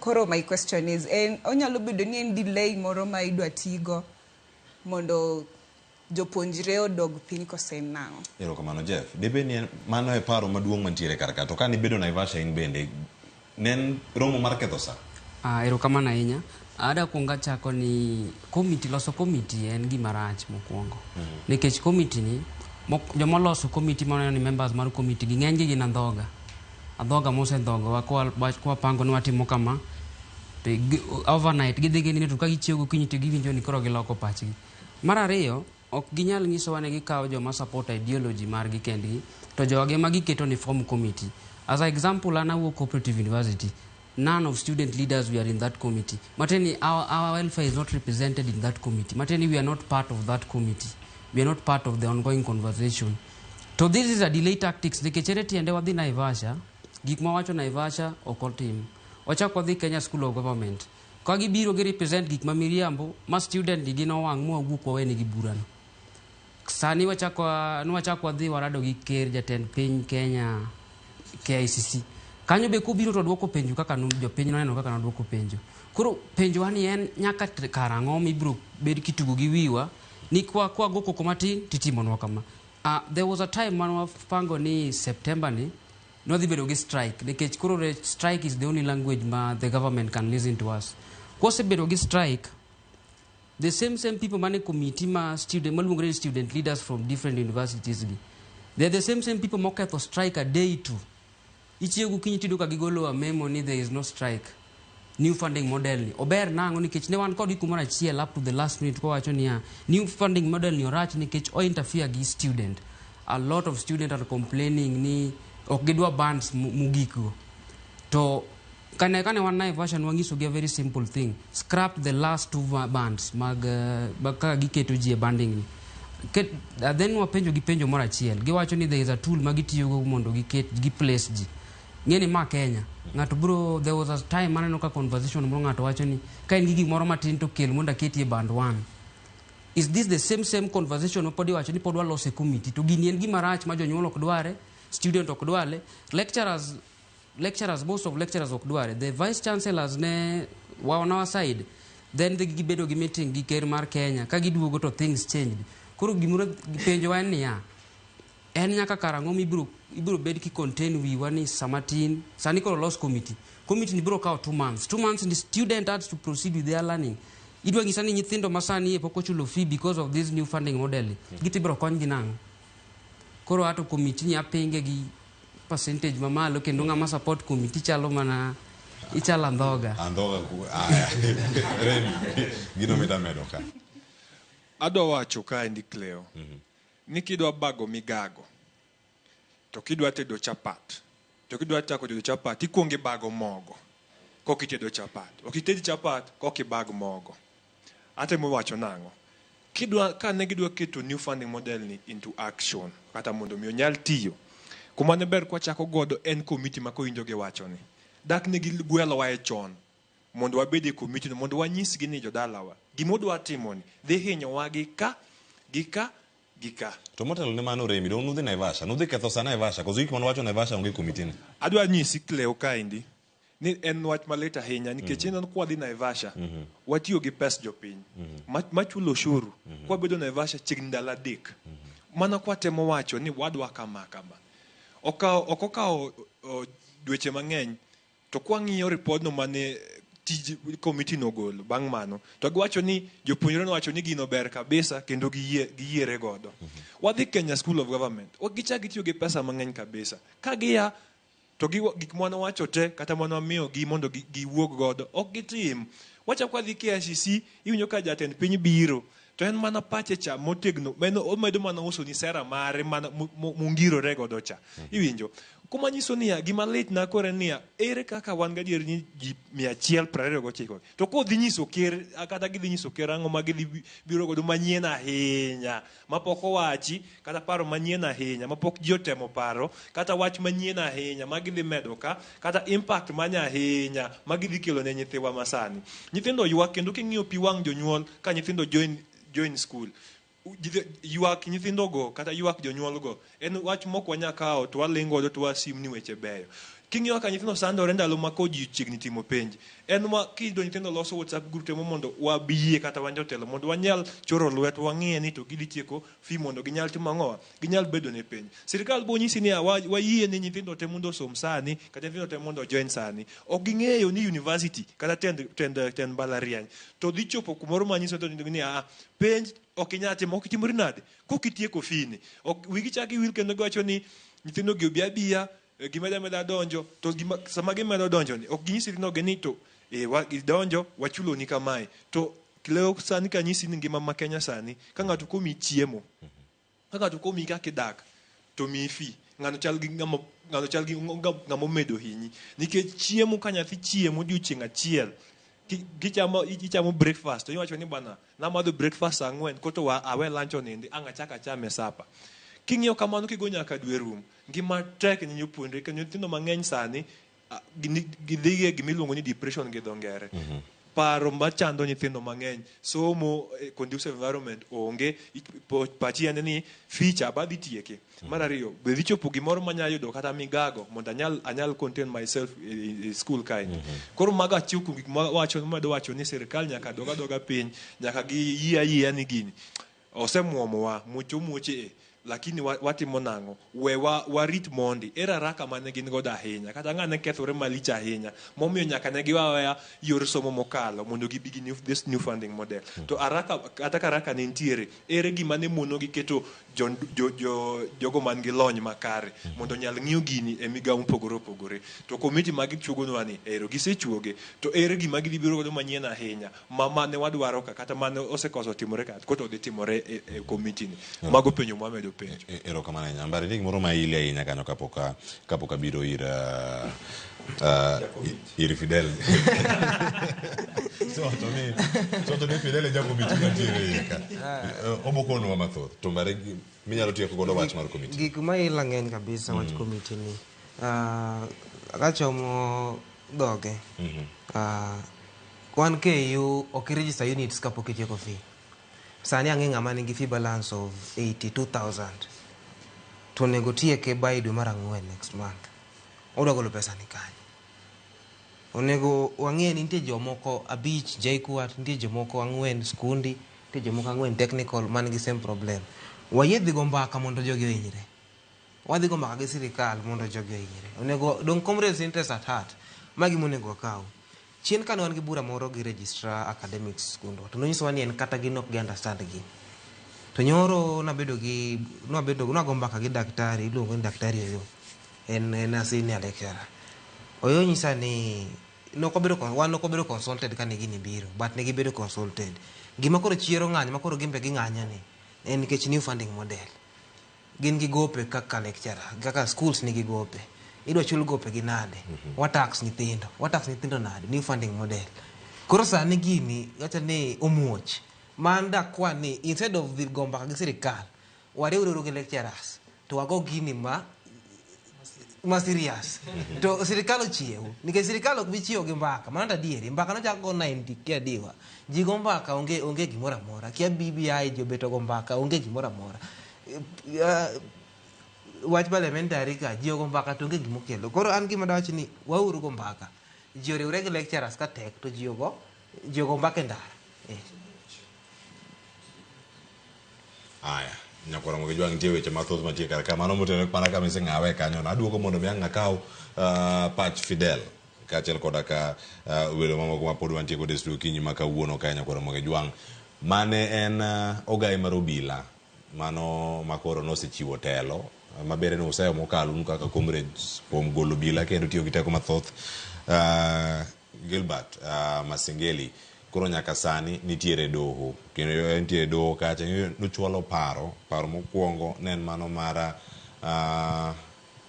Koro my question is, en onyalo bedo ni en delay moro ma idwa tigo mondo jopuonjre odog piny kose nang'o? Erokamano Jeff. Dibed ni mano e paro maduong' mantiere kar ka. To ka nibedo Naivasha in bende, ne en romo mar ketho sa? Erokamano ahinya. Ada kuongo achako ni committee, loso committee en gima rach mokwongo. Nikech committee ni, joma oloso committee maneno ni members mar committee gi ng'eny gi gin andhoga. Andhoga mosedhogowa kwapango ni watimo kama, to overnight gidhi gineno to ka gichiewo gokinyi to giwinjo ni koro giloko pachgi. Mar ariyo, ok ginyal nyisowa ni gikawo joma support ideology margi kendgi, to jogi ema giketo ni form committee. As an example, an awuok Cooperative University. None of student leaders were in that committee. Mateni, our welfare is not represented in that committee. Mateni, we are not part of that committee. We are not part of the ongoing conversation. So this is a delay tactics. Nikech ere tiende wadhi Naivasha, gik ma wacho Naivasha ok otim. Wachak wadhi Kenya School of Government. Ka gibiro gi represent gik ma miriambo, ma student gi nowang' mwawuok wawenegi burano. Sani nwachak wadhi warado gi ker jatend piny Kenya KICC. Kanyo be kobiro to duoko penjo kaka jopiny noneno kaka noduoko penjo. Koro penjo ni en nyaka karang'o mibiro bed kitugo gi wiwa ni kwa go koko matin titimonwa kama. There was a time mane wapango ni September ni nwadhi bedo gi strike nikech koro strike is the only language ma the government can listen to us. Kwasebedo gi strike, the same people mane committee ma student maluongore ni student leaders from different universities gi, they are the same people moketho strike a day two. Ichiew gokinyi tiyudo ka gigolo a memo ni there is no strike. New funding model ni ober nang'o nikech ne wan kodgi kumoro achiel up to the last minute kowacho niya new funding model ni orach nikech o interfere gi student. A lot of students are complaining ni ok gidwa bands mogik go. To kane wan Naivasha nwanyiso gi a very simple thing. Scrap the last two bands mag kaka giketo ji e banding ni. Then wapenjo gi penjo moro achiel. Giwacho ni there is a tool ma gitiyogo mondo giket gi place ji. Ng'eni ma Kenya. Ng'ato bro, there was a time maneno ka conversation moro ng'ato wacho ni ka in gi gimoro matin to kel mondo aketi e band 1. Is this the same conversation ma pod iwacho ni pod walose committee? To gini en gima rach ma jonyuol ok dware, student ok dware, lecturers, most of lecturers ok dware. The vice chancellors ne wa on our side, then they gibedo gi meeting gi ker mar Kenya, ka giduogo to things changed. Koro gimoro penjo wa en niya, en nyaka karang'o mibiro ibiro bed ki contain wiwa ni samatin, sani koro los committee. Committee ni biro kawo 2 months. 2 months the student has to proceed with their learning. Idwa nyisa ni nyithindo ma sani e pok ochulo fee because of this new funding model. Giti biro kony gi nang'o? Koro ato committee ni apinge gi percentage mamalo kendo ng'ama support committee chalo mana ichalo andhoga. Andhoga Remi, gino mida medo ka. Adwa wacho kaendi Cleo, ni kidwa bago migago, to kidwa tedo chapat, to kidwa chako tedo chapat, ikuongo ibago mogo, koka itedo chapat. Ok ited chapat, koka ibag mogo. Atemo wacho nang'o? Kidwa, ka ne gidwa keto new funding model ni into action, kata mondo mi onyal tiyo, kuma ne ber kwachako godo en committee ma kowinjo giwacho ni. Dak ne gigwelowa e chon, mondo wabed e committee no, mondo wanyisgi ni jodalawa, gima udwa timo ni dhi hinyowa gi ka, gi ka, gi ka. To motelo ne mano Remi, dong nudhi Naivasha, nudhi ketho sa Naivasha, koso gik mane wacho Naivasha onge e komiti ni. Adwa nyisi Cleo kaendi ni en wach malit ahinya nikech ineno kwadhi Naivasha watiyo gi pes jopiny machulo ushuru kwabedo Naivasha chiegni ndalo 3 mana kwatemo wacho ni wadwa kama kama. Ok okawo dweche mang'eny to kwang'iyo ripodno mane tij komiti nogolo bang' mano to giwacho ni jopuonjre nowacho ni gino ber kabisa kendo giyiere godo. Wadhi Kenya School of Government, ok gichak gitiyo gi pesa mang'eny kabisa. Ka gia to gik mane wacho te kata mane wamiyo gi mondo giwuog godo ok gitim. Wachako wadhi KICC, iwinjo ka jatend piny biro to en mana pache cha motegno, omedo mana uso ni sera mare mana mongirore godo cha. Iwinjo kuma nyiso niya gima lit na kore niya ere kaka wan gadier ni ji 129 to kodhi nyiso ker kata gidhi nyiso ker ang'o ma gidhi biro godo manyien ahinya mapok owachi kata paro manyien ahinya mapok ji otemo paro kata wach manyien ahinya ma gidhi medo ka kata impact manya ahinya ma gidhi kelo ne nyithiwa masani. Nyithindo ywak kendo king'iyo pi wang' jonyuol ka nyithindo join school ywak nyithindogo kata ywak jonyuolgo en wach mok wanya kawo to waling' godo to wasim ni weche beyo. King'iyo kaka nyithindo sandore ndalo ma ko ji chiegni timo penj, en ma kiyudo nyithindo loso WhatsApp group temo mondo wabiyie kata wan jotelo mondo wanyal choro lwet wang'iye ni to gidhi tieko fee mondo ginyal timo ang'owa, ginyal bedo ne penj. Sirikal bo nyisi niya wayie ni nyithindo te mondo osom sani kata nyithindo te mondo join sani. Ok ging'eyo ni university kata tend mbalariany to dhi chopo kumoro manyiso ni penj ok inyal timo, ok itimori nade kok itieko fee ni. Ok wigi chak giwil kendo giwacho ni nyithindo gi obi abiya gimedo ameda donjo to sama gimedo donjo ni ok ginyisi nyithindo ni to gidonjo wachulo ni kamae to leo sani kanyisi ni ngima ma Kenya sani ka ng'ato komi chiemo ka ng'ato komi kaka idak to miyi fee ng'ano chal gi ng'ama omedo hinyi nikech chiemo ka nyathi chiemo odiochieng' achiel ichamo breakfast to iwacho ni bana namadho breakfast saa 4 koto awe lunch onindi ang' achak achame sapa. King'iyo kamano kigo nyaka dwe rum ngima tek ne jopuonjre kendo nyithindo mang'eny sani gidhi e gimiluongo ni depression gi dho ngere. Paro machando nyithindo mang'eny somo conducive environment onge pachi en ni feature abadhi tieke. Mar ariyo be dhi chopo gimoro manyalo yudo kata migago mondo anyal contain myself e school kae. Koro mago achiel kuom gik mawacho wacho ni sirikal nyaka dog adoga piny nyaka giyie ayiea ni gini osemuomowa muoch omuoche lakini watimo nang'o we warit mondi ere haraka mane gin godo ahinya kata ng'ane kethore malich ahinya momiyo nyaka ne giwaweya yor somo mokalo mondo gibi gi this new funding model. To haraka kata ka haraka ne nitiere ere gima ne mono gi keto jogo man gi lony makare mondo onyal ng'iyo gini e migawo mopogore opogore. To komiti ma gichuogonwa ni ero gisechuoge to ere gima gidhi biro godo manyien ahinya ma mane wadwaro ka kata mane osekoso timore ka koto dhi timore e komiti ni. Mago penjo mwamedo penjo. Erokamano ahinya. Mbari nitie gimoro ma ili ahinya kanyo kapok abiro ir ir Fidel. So ni Fidel e jakomiti mantiere iye ka. Obokonwa mathoth. To mbari minyalo tieko godo wach mar komiti. Gik ma ila ng'eny kabisa wach komiti ni. Kachomo dhoge. Wan KU ok register units kapok itieko fee. Sani ang'e ng'ama nigi fee balance of 82,000. To onego tieke by dwe mar 4 next month. Odwa golo pesa ni kanye? Onego wang'e ni nitie jomoko 5 JKUAT, nitie jomoko 4 skundi, nitie jomoko 4 technical man gi same problem. Wayie dhi go mbaka mondo jogi ohinyre. Wadhi go mbaka gi sirikal mondo jogi ohinyre. Onego dong comrades interest at heart. Magi monego wakaw. Chien kane wan gi bura moro gi registrar academics skundwa to nonyisowa ni en kata gin ok gi understand gini. To nyoro nabedo gi nago mbaka gi daktari iluongo ni daktari Oyo. En a senior lecturer. Oyo nyisa ni wan ok wabedo consulted kane gini biro but ne gibedo consulted. Gima koro chiero ng'anyo ma koro gin be ging'anyo ni en nikech new funding model. Gin gi gope kaka lecturer, kaka schools nigi gope. Idwa chul gope gi nade? Wa tax nyithindo. Wa tax nyithindo nade? New funding model. Koro sani gini wacho ni omuoch. Man dakwa ni instead of dhi go mbaka gi sirikal, wariwre gi lecturers to wago gini ma serious. To sirikal ochiew nikech sirikal ok bi chiewo gi mbaka. Mano to adieri. Mbaka nochak go 90 kia adiwa. Ji go mbaka onge gimoro amora. Kia BBI ji obeto go mbaka onge gimoro amora. Wach parliamentary ka ji ogo mbaka to onge gimokelo. Koro an gima dawach ni wauru go mbaka. Ji oriwre gi lecturers ka tek to ji ogo mbaka e ndara. Aya, nyakwara Ramogi Jwang' nitie weche mathoth mantie kar ka. Mano motenore mana kama iseng'awe kanyo. Aduogo mondo mi ang' akaw pach Fidel kaachiel koda ka welo mamoko ma pod wantie godo e studio okinyi ma kawuono kae nyakwara Ramogi Jwang'. Mane en ogai mar obila mano makoro nosechiwo telo mabende ne useyo mokalo un kaka comrades kuom golo obila kendo tiyo gi teko mathoth. Gilbert Masengeli koro nyaka sani nitiere doho kendo nitiere doho kacha nochwalo paro mokwongo ne en mano mar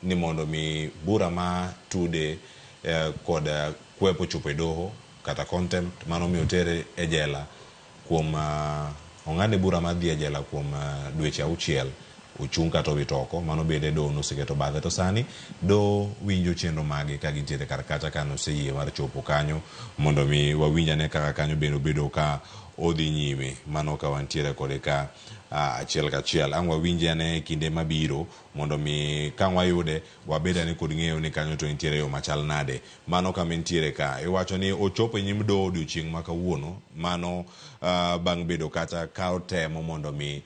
ni mondo mi bura ma tude kod kwepo chopo e doho kata contempt mano miyo tere e jela kuom ong'adne bura mar dhi e jela kuom dweche 6 ochung' kata owit oko. Mano bende doho noseketo bathe to sani doho winjo chenro mage ka gintiere kar kacha ka noseyie mar chopo kanyo mondo mi wawinj ane kaka kanyo bende obedo ka odhi nyime. Mano ka wantiere kode ka achiel kachiel. Ang' wawinje ane kinde mabiro mondo mi ka wayude wabed ane kod ng'eyo ni kanyo to nitiere yo machal nade. Mano kama entiere ka iwacho ni ochopo e nyim doho odiochieng' ma kawuono mano bang' bedo kata ka otemo mondo mi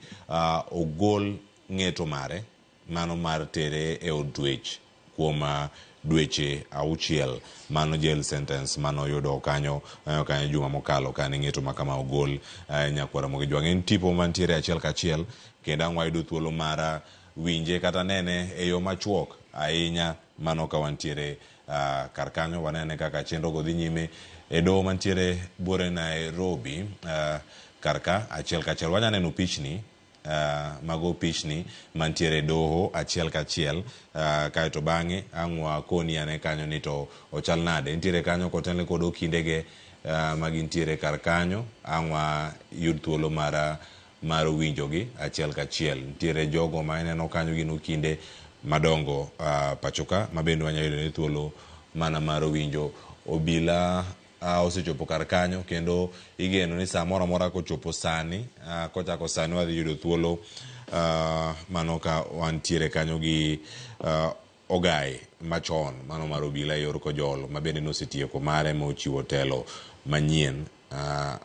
ogol ng'eto mare mano mar tere e od twech kuom dweche 6 mano jail sentence mano yudo kanyo kanyo juma mokalo kane ng'eto ma kama ogol nyakwara Ramogi Jwang'. En tipo mantiere achiel kachiel kendo ang' wayudo thuolo mar winje kata nene e yo machuok ahinya mano ka wantiere kar kanyo wanene kaka chenro go dhi nyime e doho mantiere buore Nairobi kar ka achiel kachiel. Wanya neno pichni mago pichni mantiere doho achiel kachiel kaeto bang'e ang' wakoni ane kanyo ni to ochal nade. Nitiere kanyo kotenore kod okindege magintiere kar kanyo ang' wayud thuolo mar winjogi achiel kachiel. Nitiere jogo ma ineno kanyo gin okinde madongo pacho ka ma bende wanyalo yudo ni thuolo mana mar winjo. Obila osechopo kar kanyo kendo igeno ni saa moro amora kochopo sani kochako sani wadhi yudo thuolo mano ka wantiere kanyo gi ogai machon mano mar obila e yor Kojolo ma bende nosetieko mare mochiwo telo manyien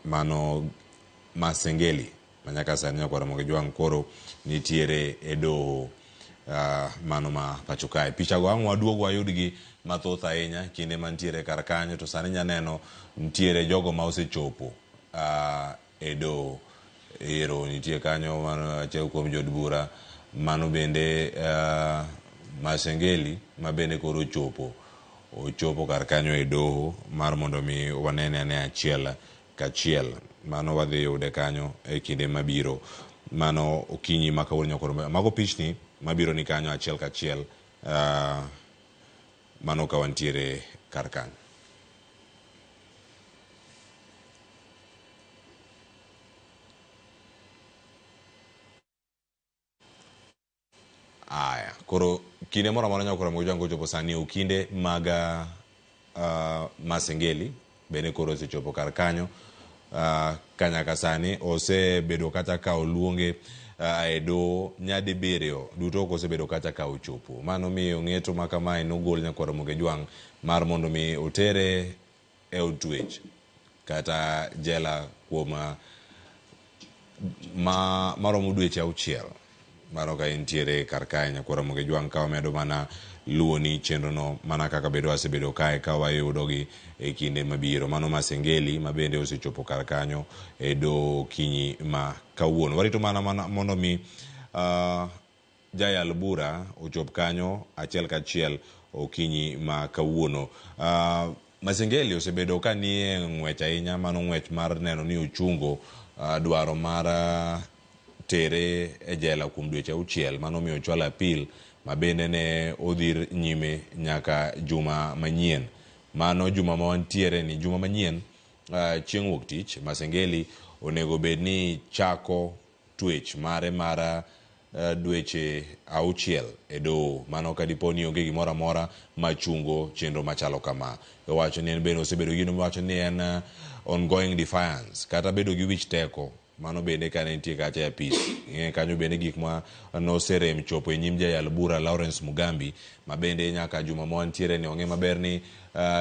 mano Masengeli manyaka sani nyakwar Ramogi Jwang' koro nitiere e doho mano ma pacho kae. Pichago ang' waduog wayudgi mathoth ahinya kinde mantiere kar kanyo to sani nyaneno nitiere jogo ma osechopo e doho. Ero nitie kanyo mano achiel kuom jood bura mano bende Masengeli ma bende koro ochopo kar kanyo e doho mar mondo mi wanene ane achiel kachiel. Mano wadhi yude kanyo e kinde mabiro. Mano okinyi ma kawuono nyakwar. Mago pichni mabiro ni kanyo achiel kachiel mano ka wantiere kar kanyo. Aya, koro kinde moro amora nyakwar Ramogi Jwang' kochopo sani okinde mag Masengeli bende koro osechopo kar kanyo ka nyaka sani osebedo kata ka oluonge e doho nyadibiriyo duto ok osebedo kata ka ochopo. Mano miyo ng'eto ma kamae nogol nyakwar Ramogi Jwang' mar mondo mi otere e od twech kata jela kuom maromo dweche 6. Mano ka entiere kar kae nyakwar Ramogi Jwang' ka wamedo mana luwoni chenro no mana kaka bedo wasebedo kae ka wayudogi e kinde mabiro. Mano Masengeli ma bende osechopo kar kanyo e doho okinyi ma kawuono. Warito mana mondo mi jayal bura ochop kanyo achiel kachiel okinyi ma kawuono. Masengeli osebedo ka nie ng'wech ahinya, mano ng'wech mar neno ni ochungo dwaro mar tere e jela kuom dweche 6. Mano miyo ochwalo appeal ma bende ne odhir nyime nyaka juma manyien. Mano juma ma wantiere ni juma manyien chieng' wuok tich Masengeli onego bed ni chako twech mare mar dweche 6 e doho. Mano ka dipo ni onge gimoro amora machungo chenro machalo kama. Owacho ni en bende osebedo gi gino miwacho ni en ongoing defiance kata bedo gi wich teko Mano bende kane nitie kacha e apis. Ing'e kanyo bende gik ma noserem chopo e nyim jayal bura Lawrence Mugambi ma bende nyaka juma ma wantiere ni ong'e maber ni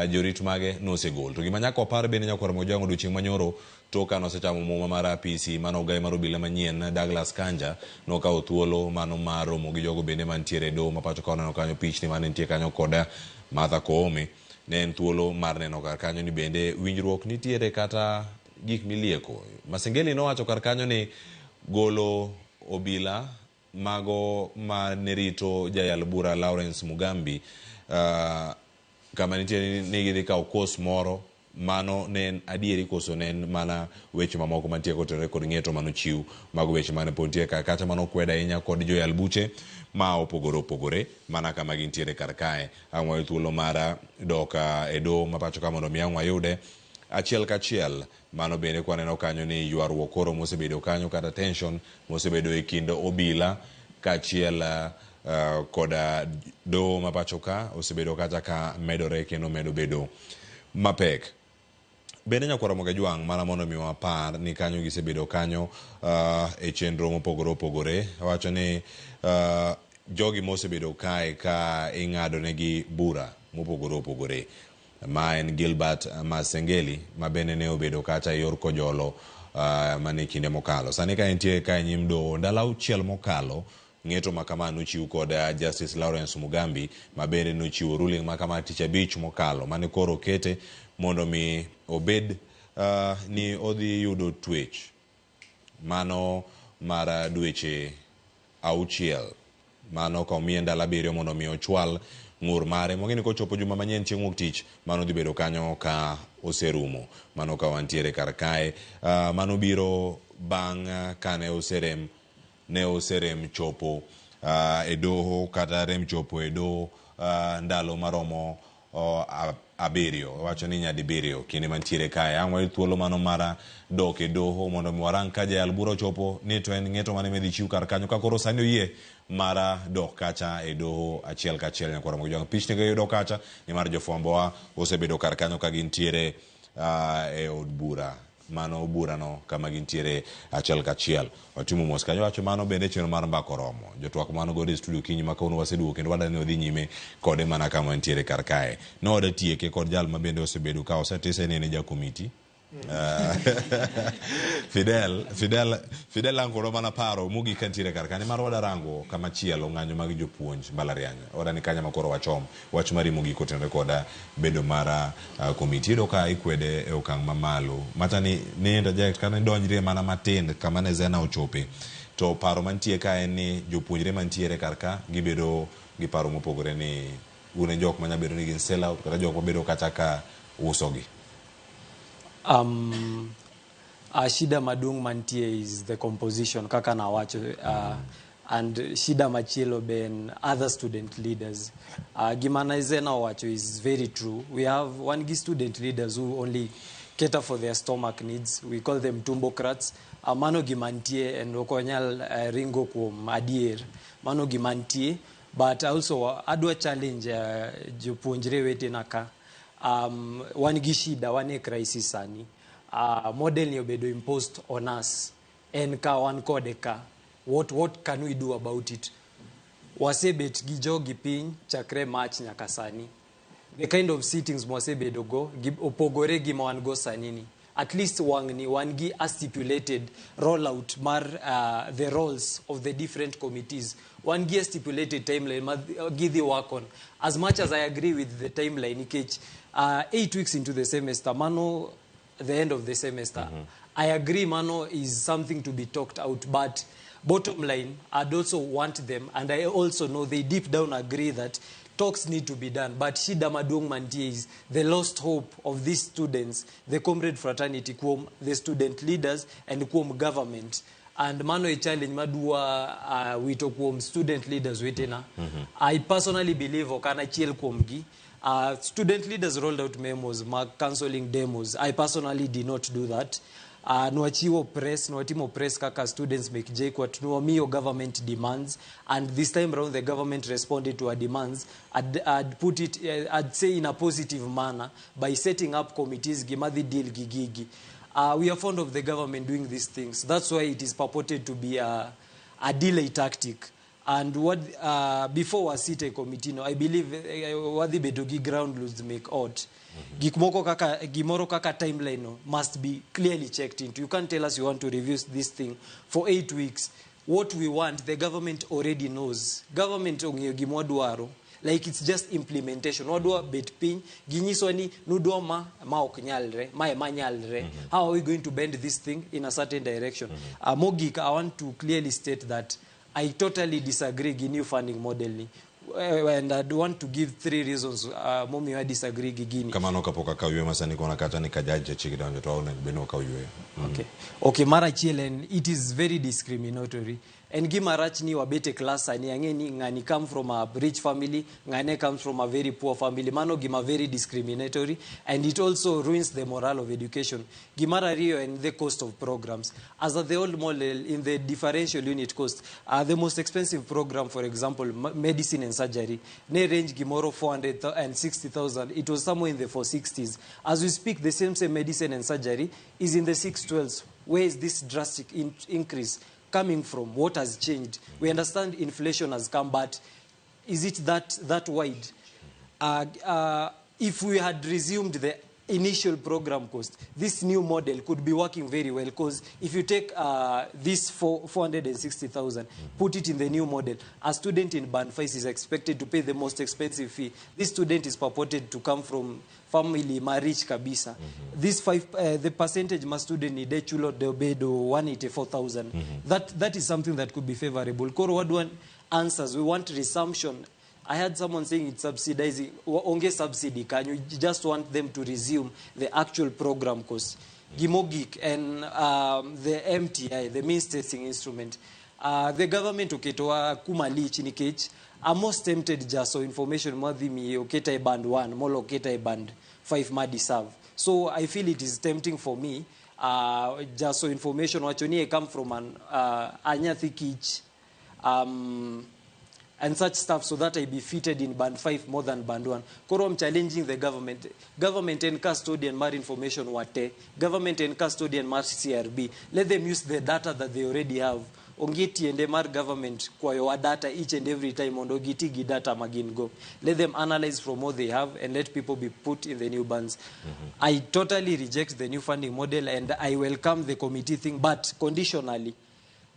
jorit mage nosegol. To gima nyaka wapar bende nyakwar Mojwang' odiochieng' manyoro tok ka nosechamo muma mar apisi mano ogai mar obila manyien Douglas Kanja nokawo thuolo mano mar romo gi jogo bende mantiere e doho ma pacho ka waneno kanyo pichni mane nitie kanyo kod Martha Koome. Ne en thuolo mar neno kar kanyo ni bende winjruok nitiere kata gik milieko. Masengeli nowacho kar kanyo ni golo obila mago mane rito jayal bura Lawrence Mugambi kama nitie ni gidhi kawo kos moro mano ne en adieri koso ne en mana weche mamoko mantie kotenore kod ng'eto manochiw mago weche mane pod nitie kar kacha mano okwed ahinya kod joyal buche ma opogore opogore mana kama gintiere kar kae. Ang' wayud thuolo mar dok e doho ma pacho ka mondo mi ang' wayude achiel kachiel. Mano bende kwaneno kanyo ni ywaruok koro mosebedo kanyo kata tension mosebedo e kind obila kaachiel koda doho ma pacho ka osebedo kata ka medore kendo medo bedo mapek. Bende nyakwar Ramogi Ajwang' mana mondo mi wapar ni kanyo gisebedo kanyo e chenro mopogore opogore. Wacho ni jogi mosebedo kae ka ing'ado negi bura mopogore opogore. Ma en Gilbert Masengeli ma bende ne obedo kacha e yor kojolo mane kinde mokalo. Sani ka entie ka e nyim doho ndalo auchiel mokalo ng'eto ma kama nochiw kod Justice Lawrence Mugambi ma bende nochiwo ruling ma kama tich abich mokalo mane koro okete mondo mi obed ni odhi yudo twech mano mar dweche auchiel. Mano ka omiye ndalo abiriyo mondo mi ochwal ng'ur mare. Mwang'e ni kochopo juma manyien chieng' wuok tich mano dhi bedo kanyo ka oserumo. Mano ka wantiere kar kae. Mano biro bang' kane oserem ne oserem chopo e doho kata rem chopo e doho ndalo maromo abiriyo. Wacho ni nyadibiriyo kinde mantiere kae. Ang' wayud thuolo mano mar dok e doho mondo mi warang ka jayal bura ochopo ni to en ng'eto mane midhi chiw kar kanyo ka koro sani oyie mar dok kacha e doho achiel kachiel nyakwar Ramogi Ajwang'. Pichni gi yudo kacha nimar jofwambowa osebedo kar kanyo ka gintiere e od bura. Mano burano kama gintiere achiel kachiel. Watimo mos kanyo wacho mano bende chenro mar mbaka oromo. Jotwak mano godo e studio kinyi ma kawuono waseduogo kendo wadwa ni wadhi nyime kode mana kama wantiere kar kae. Noda tieke kod jal ma bende osebedo ka osetise ni en e jakomiti. Fidel ang' kodwa mana paro mogik kantiere kar ka nimar wada rango kama chielo ng'anyo mag jopuonj mbalariany. Wada ni kanya ma koro wachom wach mari mogik otenore koda bedo mar komiti. Iyudo ka ikwede e okang' mamalo. Mata ni interject kata idonjrie mana matin kama ne Zena ochope. To paro mantie ka en ni jopuonjre mantiere kar ka gibedo gi paro mopogore ni un e jok manya bedo ni gin sell out kata jok mabedo kata ka usogi. Shida maduong' mantie is the composition kaka nawacho and shida machielo be en other student leaders. Gima ne Zena owacho is very true. We have wan gi student leaders who only cater for their stomach needs. We call them tumbocrats. Mano gima nitie and ok wanyal ringo kuom adier. Mano gima nitie. But also adwa challenge jopuonjre wetena ka. Wan gi shida, wan e crisis sani. Model ni obedo imposed on us. En ka wan kode ka. What can we do about it? Wasebet gi jogi piny chakre March nyaka sani. The kind of sittings mwasebedo go opogore gi ma wan go sani ni. At least wang'ni wan gi a stipulated rollout mar the roles of the different committees. Wan gi a stipulated timeline ma gidhi work on. As much as I agree with the timeline, nikech 8 weeks into the semester, mano the end of the semester. I agree mano is something to be talked out, but bottom line, I'd also want them, and I also know they deep down agree that talks need to be done. But shida maduong' mantie is the lost hope of these students, the comrade fraternity, kuom the student leaders, and kuom government. And mano e challenge madwa wito kuom student leaders wetena. I personally believe ok an achiel kuom gi. Student leaders rolled out memos mag cancelling demos. I personally did not do that. Nwachiwo press, nwatimo press kaka students mek JKUAT, nwamiyo government demands, and this time round the government responded to our demands. I'd put it, I'd say in a positive manner by setting up committees gimadhi deal gi gigi. We are fond of the government doing these things. That's why it is purported to be a delay tactic. And what before wasite committee no, I believe wadhi bedo gi ground rules make out. Gik moko kaka gimoro kaka timeline no must be clearly checked into. You can't tell us you want to review this thing for 8 weeks. What we want, the government already knows. Government ong'eyo gima wadwaro. Like it's just implementation. Wadwa bet piny, ginyiswa ni nudwa ma ok nyalre, ma ema nyalre. How are we going to bend this thing in a certain direction? Mogik, I want to clearly state that I totally disagree gi new funding model ni. And I want to give 3 reasons momiyo I disagree gi gini. Kamano kapok akaw yweyo masani kona kata ni kajaji chik donjo to onego bed ni okaw yweyo. Okay. Okay, mar achiel en it is very discriminatory. En gima rach ni wabet e class sani ang'e ni ng'ani come from a rich family, ng'ane comes from a very poor family. Mano gima very discriminatory, and it also ruins the morale of education. Gimar ariyo en the cost of programs. As at the old model, in the differential unit cost, the most expensive program, for example, medicine and surgery, ne range gimoro 460,000. It was somewhere in the 460s. As we speak, the same medicine and surgery is in the 612s. Where is this drastic increase coming from? What has changed? We understand inflation has come, but is it that wide? If we had resumed the initial program cost, this new model could be working very well, because if you take this 460,000, put it in the new model, a student in Band 5 is expected to pay the most expensive fee. This student is purported to come from family marich kabisa. This the percentage ma student ni de chulo de obedo 184,000. That is something that could be favorable. Koro wadwa answers. We want resumption. I had someone saying it's subsidizing. Onge subsidy. Can you just want them to resume the actual program cost? Gimogik and the MTI, the means testing instrument. The government oketowa kuma lich nikech I'm most tempted just so information madhi mi oketa e band 1, molo oketa e band 5 ma deserve. So I feel it is tempting for me. Just so information wacho ni I come from an anyathi kich. And such stuff, so that I be fitted in band 5 more than band 1. Koro I'm challenging the government. Government and custodian mar information wate. Government and custodian mar CRB. Let them use the data that they already have. Onge tiende mar government kwayo data each and every time mondo giti gi data magin go. Let them analyze from what they have and let people be put in the new bands. I totally reject the new funding model and I welcome the committee thing, but conditionally.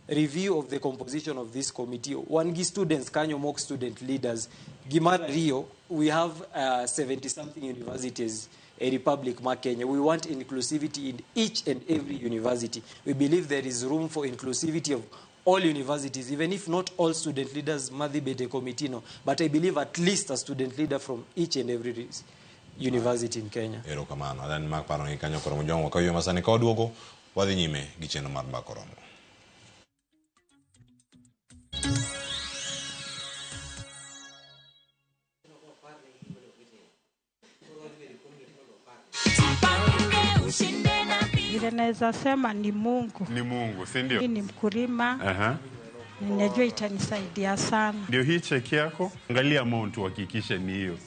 Review of the composition of this committee. One gi students, kanyo mock student leaders. Gimar Rio, we have 70-something universities a Republic ma Kenya. We want inclusivity in each and every university. We believe there is room for inclusivity of all universities, even if not all student leaders, madhi bede committee, no. But I believe at least a student leader from each and every university in Kenya. Erokamano. Adani mak paro ni kanyo koro mojong wakaw yo masani ka waduogo wadhi nyime gi chenro mar Mbaka Oromo. Vile naweza sema ni Mungu. Ni Mungu, si ndio? Mimi ni mkulima. Ninajua itanisaidia sana. Ndio hii cheki yako, angalia amount uhakikishe ni hiyo.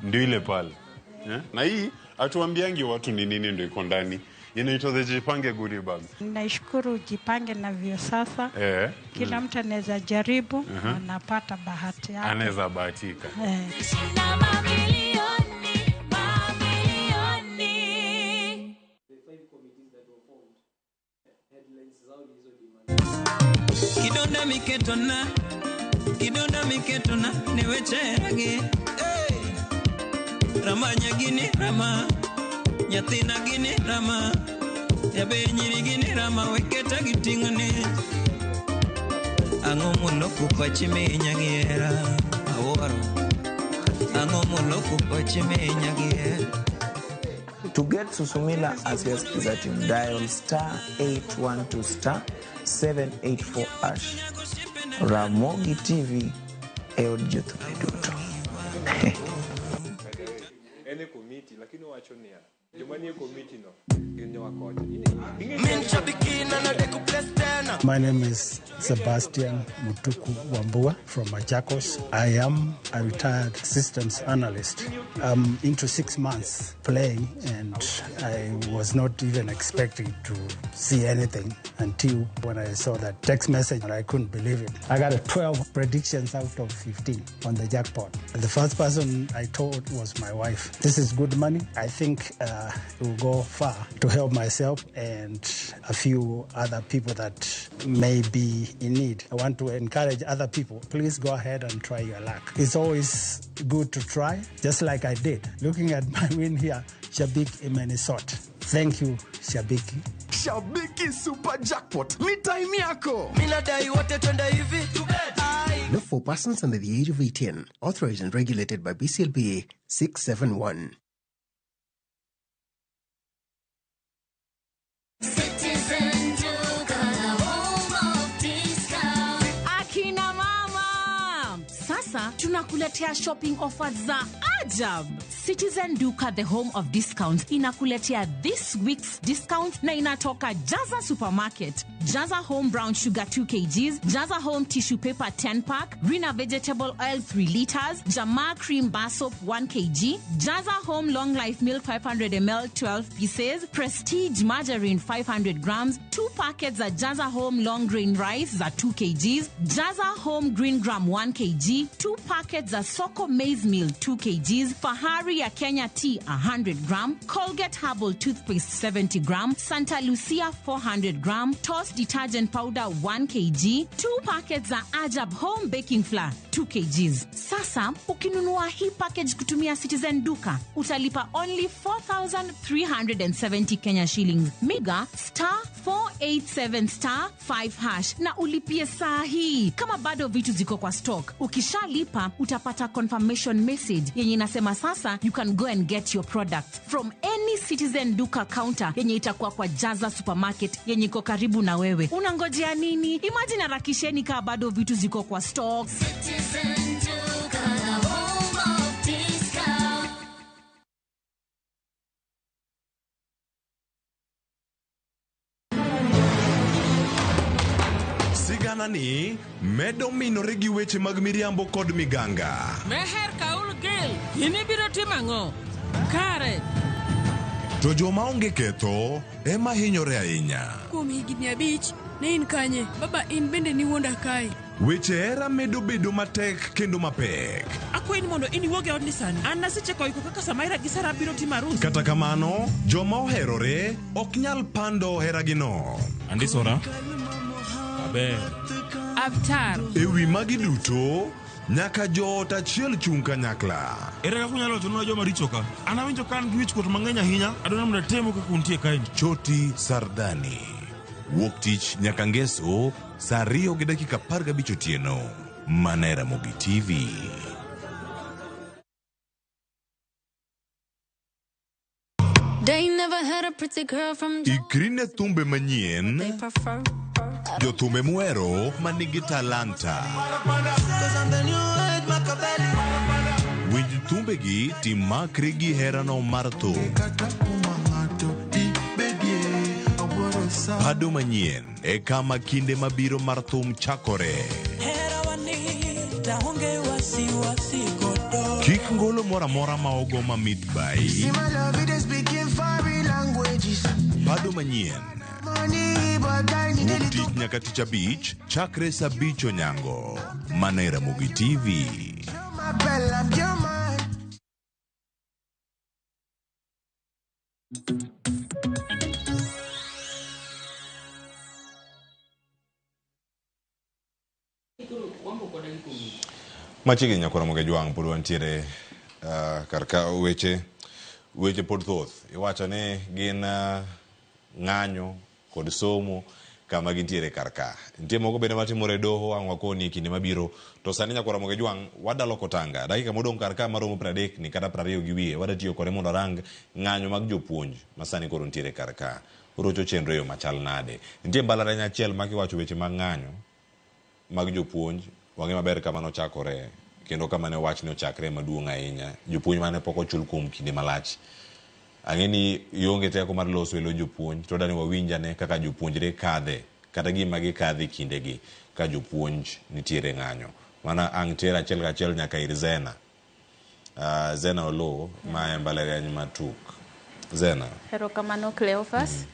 Ndio ile pale. Na hii hatuambiangi watu ni nini ndio iko ndani. Inaitwa the Jipange Goodie Bag. Naishukuru Jipange na Viusasa. Kila mtu anaweza jaribu, anapata bahati yake. Anaweza bahatika. Kidonda miketona, kidonda miketona, niwecherage. Hey! Rama nyagini rama, nyathina gini rama, jaber nyiri gini rama, weketa giting'one. Ang'o moloko pachi minya gi hera, awuoro. Ang'o moloko pachi minya gi hera. To get Susumila as your skiza, dial star 812 star 784 hash. Ramogi TV e od jothumbe duto. Ene komiti, lakini wacho niya, joma nie komiti no, gin winjowa kocha. My name is Sebastian Mutuku Wambua from Machakos. I am a retired systems analyst. I'm into 6 months playing, and I was not even expecting to see anything until when I saw that text message, and I couldn't believe it. I got a 12 predictions out of 15 on the jackpot. And the first person I told was my wife. This is good money. I think it will go far to help myself and a few other people that may be in need. I want to encourage other people, please go ahead and try your luck. It's always good to try, just like I did. Looking at my win here, Shabik Imenisot. Thank you, Shabiki. Shabiki Super Jackpot ni time yako. Not for persons under the age of 18. Authorized and regulated by BCLBA 671. Citizen Duka, the home of discount. Akina mama, sasa tunakuletea shopping offers za ajab. Citizen Duka, the home of discounts, inakuletea this week's discount na inatoka Jaza Supermarket. Jaza Home Brown Sugar 2 kgs, Jaza Home Tissue Paper 10 pack, Rina Vegetable Oil 3 liters, Jamaa Cream Bar Soap 1 kg, Jaza Home Long Life Milk 500 ml 12 pieces, Prestige Margarine 500 grams, 2 packets za Jaza Home Long Grain Rice za 2 kgs, Jaza Home Green Gram 1 kg, 2 packets za Soko Maize Meal 2 kgs, Fahari ya Kenya Tea 100 gram, Colgate Herbal Toothpaste 70 gram, Santa Lucia 400 gram, Toss Detergent Powder 1 kg, 2 packets za Ajab Home Baking Flour 2 kgs. Sasa ukinunua hii package kutumia Citizen Duka utalipa only 4,370 Kenya shillings. Miga star 487 star 5 hash na ulipie saa hii kama bado vitu ziko kwa stock. Ukishalipa utapata confirmation message yenye inasema sasa you can go and get your products from any Citizen Duka counter yenye itakuwa kwa Jaza Supermarket yenye iko karibu na wewe. Unangojea nini? Imagine harakisheni kama bado vitu ziko kwa stock. Citizen Duka, the home of discount. Sigana ni medo minore gi weche mag miriambo kod miganga. Meher Kaul Gil, in ibiro timo ang'o? Kare. To joma onge ketho ema hinyore ahinya. Kuom higni 5, ne in kanye? Baba, in bende niwuonda kae. Weche hera medo bedo matek kendo mapek. Akwayi ni mondo in iwuog e odni sani. An nasechako iko kaka Samaira gi Sara biro timo arus. Kata kamano, joma oherore ok nyal pando heragino. Andisora. Aber. Avtar. E wi magi duto, nyaka joot achiel chung' kanyakla. Ere kaka unyalo wachonwa joma richo ka? An awinjo ka an gi wichkuot mang'eny ahinya. Adwaro mondo atemo kaka untie kaeni. Choti Sardani. Wuok tich nyaka ngeso saa 2:15 otieno. Mana e Ramogi TV. They never had a pretty girl from Ikri ne thumbe manyien, they prefer. jothumbe muhero manigi talanta. Winj thumbegi timakri gi herano mar thum. Pado manyien e kama kinde mabiro mar thum chakore. Kik ngolo moro amora ma ogo mamit bai. Pado manyien. Wuok tich nyaka tich abich, chakre saa 5 onyango. Mana e Ramogi TV. Machiegni nyakora Ramogi Jwang' pod wantiere kar ka weche pod thoth. Iwacho ni gin ng'anyo kod somo kama gintiere kar ka. Nitie moko bende matimore e doho ang' wakoni e kinde mabiro. To sani nyakora Ramogi Jwang' wadaloko tanga. Dakika modong' kar ka maromo 30 ni kata 20 gi wiye wada tiyo kode mondo arang ng'anyo mag jopuonj ma sani koro nitiere kar ka. Orocho chenro e yo machal nade. Nitie mbalariany achiel ma kiwacho weche mag ng'anyo mag jopuonj wang'e maber kama nochakore kendo kama ne wachni ochakre maduong' ahinya. Jopuonj mane pok ochul kuom kinde malach. Ang'e ni ionge teko mar loso e lo jopuonj, to dani wawinj ane kaka jopuonjre kadhe, kata gima gikadhe kindegi ka jopuonj nitiere ng'anyo. Mana ang' ter achiel kachiel nyaka ir Zena. Zena Oloo, ma e mbalariany ma Tuk. Zena. Erokamano Cleophas.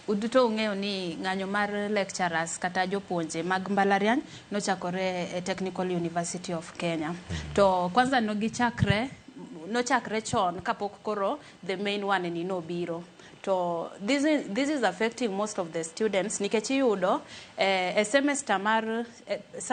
Uduto ung'eyo ni ng'anyo mar lecturers kata jopuonje mag mbalariany nochakore e Technical University of Kenya. To kwanza nogichakre nochakre chon kapok koro the main one ni nobiro. To this is affecting most of the students nikech iyudo e semester mar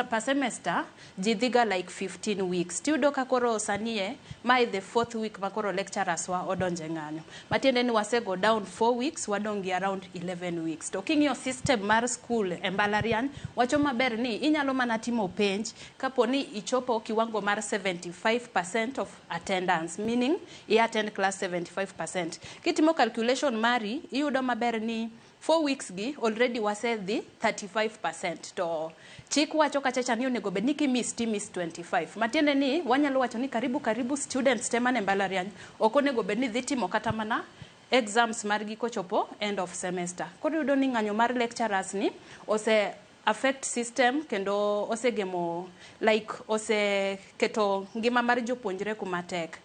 per semester ji dhiga like 15 weeks. Tiyudo ka koro sani e mae the fourth week ma koro lecturers wa odonje ng'anyo. Matiende ni wasego down 4 weeks, wadong' gi around 11 weeks. To king'iyo system mar school e mbalariany wacho maber ni inyalo mana timo penj kapo ni ichopo kiwango mar 75% of attendance, meaning i attend class 75%. Kitimo calculation mari, iyudo maber ni 4 weeks gi already wasedhi 35%, to chik wacho kachacha ni onego bed ni kimiss timiss 25. Matiende ni wanyalo wacho ni karibu karibu students te mane mbalariany ok onego bed ni dhi timo kata mana exams margi kochopo end of semester. Koro iyudo ni ng'anyo mar lecturers ni ose affect system kendo osegemo, like oseketo ngima mar jopuonjre kuma tek.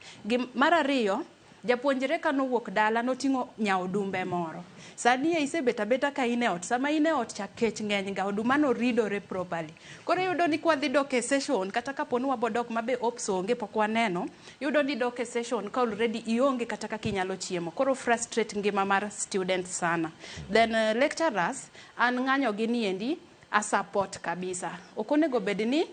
Mar ariyo, japuonjre ka nowuok dala noting'o nyaodumbe moro. Sani e isebet abeta ka in e ot. Sama in e ot cha kech ng'eny ga, oduma no ridore properly. Koro iyudo ni kwadhi dok e session, kata kapo ni wabodok mabe ops onge pok waneno, iyudo ni dok e session ka already ionge kata kaka inyalo chiemo. Koro frustrate ngima mar students sana. Then lecturers, an ng'anyo gi niendi a support kabisa. Ok onego bed ni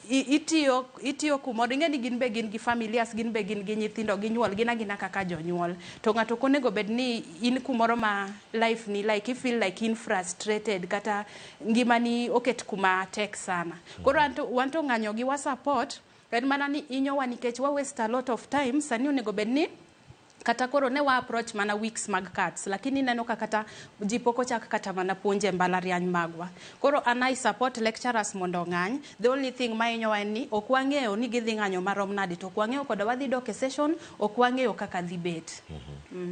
itiyo kumoro ing'e ni gin be gin gi familias, gin be gin gi nyithindo, ginyuol gin agina kaka jonyuol, to ng'ato ok onego bed ni in kumoro ma life ni like you feel like in frustrated kata ngimani oket kuma tek sana. Koro anto wan to ng'anyo gi wa support, en mana ni inyowa nikech wa waste a lot of time. Sani onego bed ni kata koro ne wa approach mana weeks mag cuts, lakini ineno ka kata ji pok ochak kata mana puonje mbalariany magwa. Koro an I support lecturers mondo ong'any. The only thing ma hinyowa en ni ok wang'eyo ni gidhi ng'anyo marom nade, to ok wang'eyo koda wadhi dok e session, ok wang'eyo kaka dhi bet.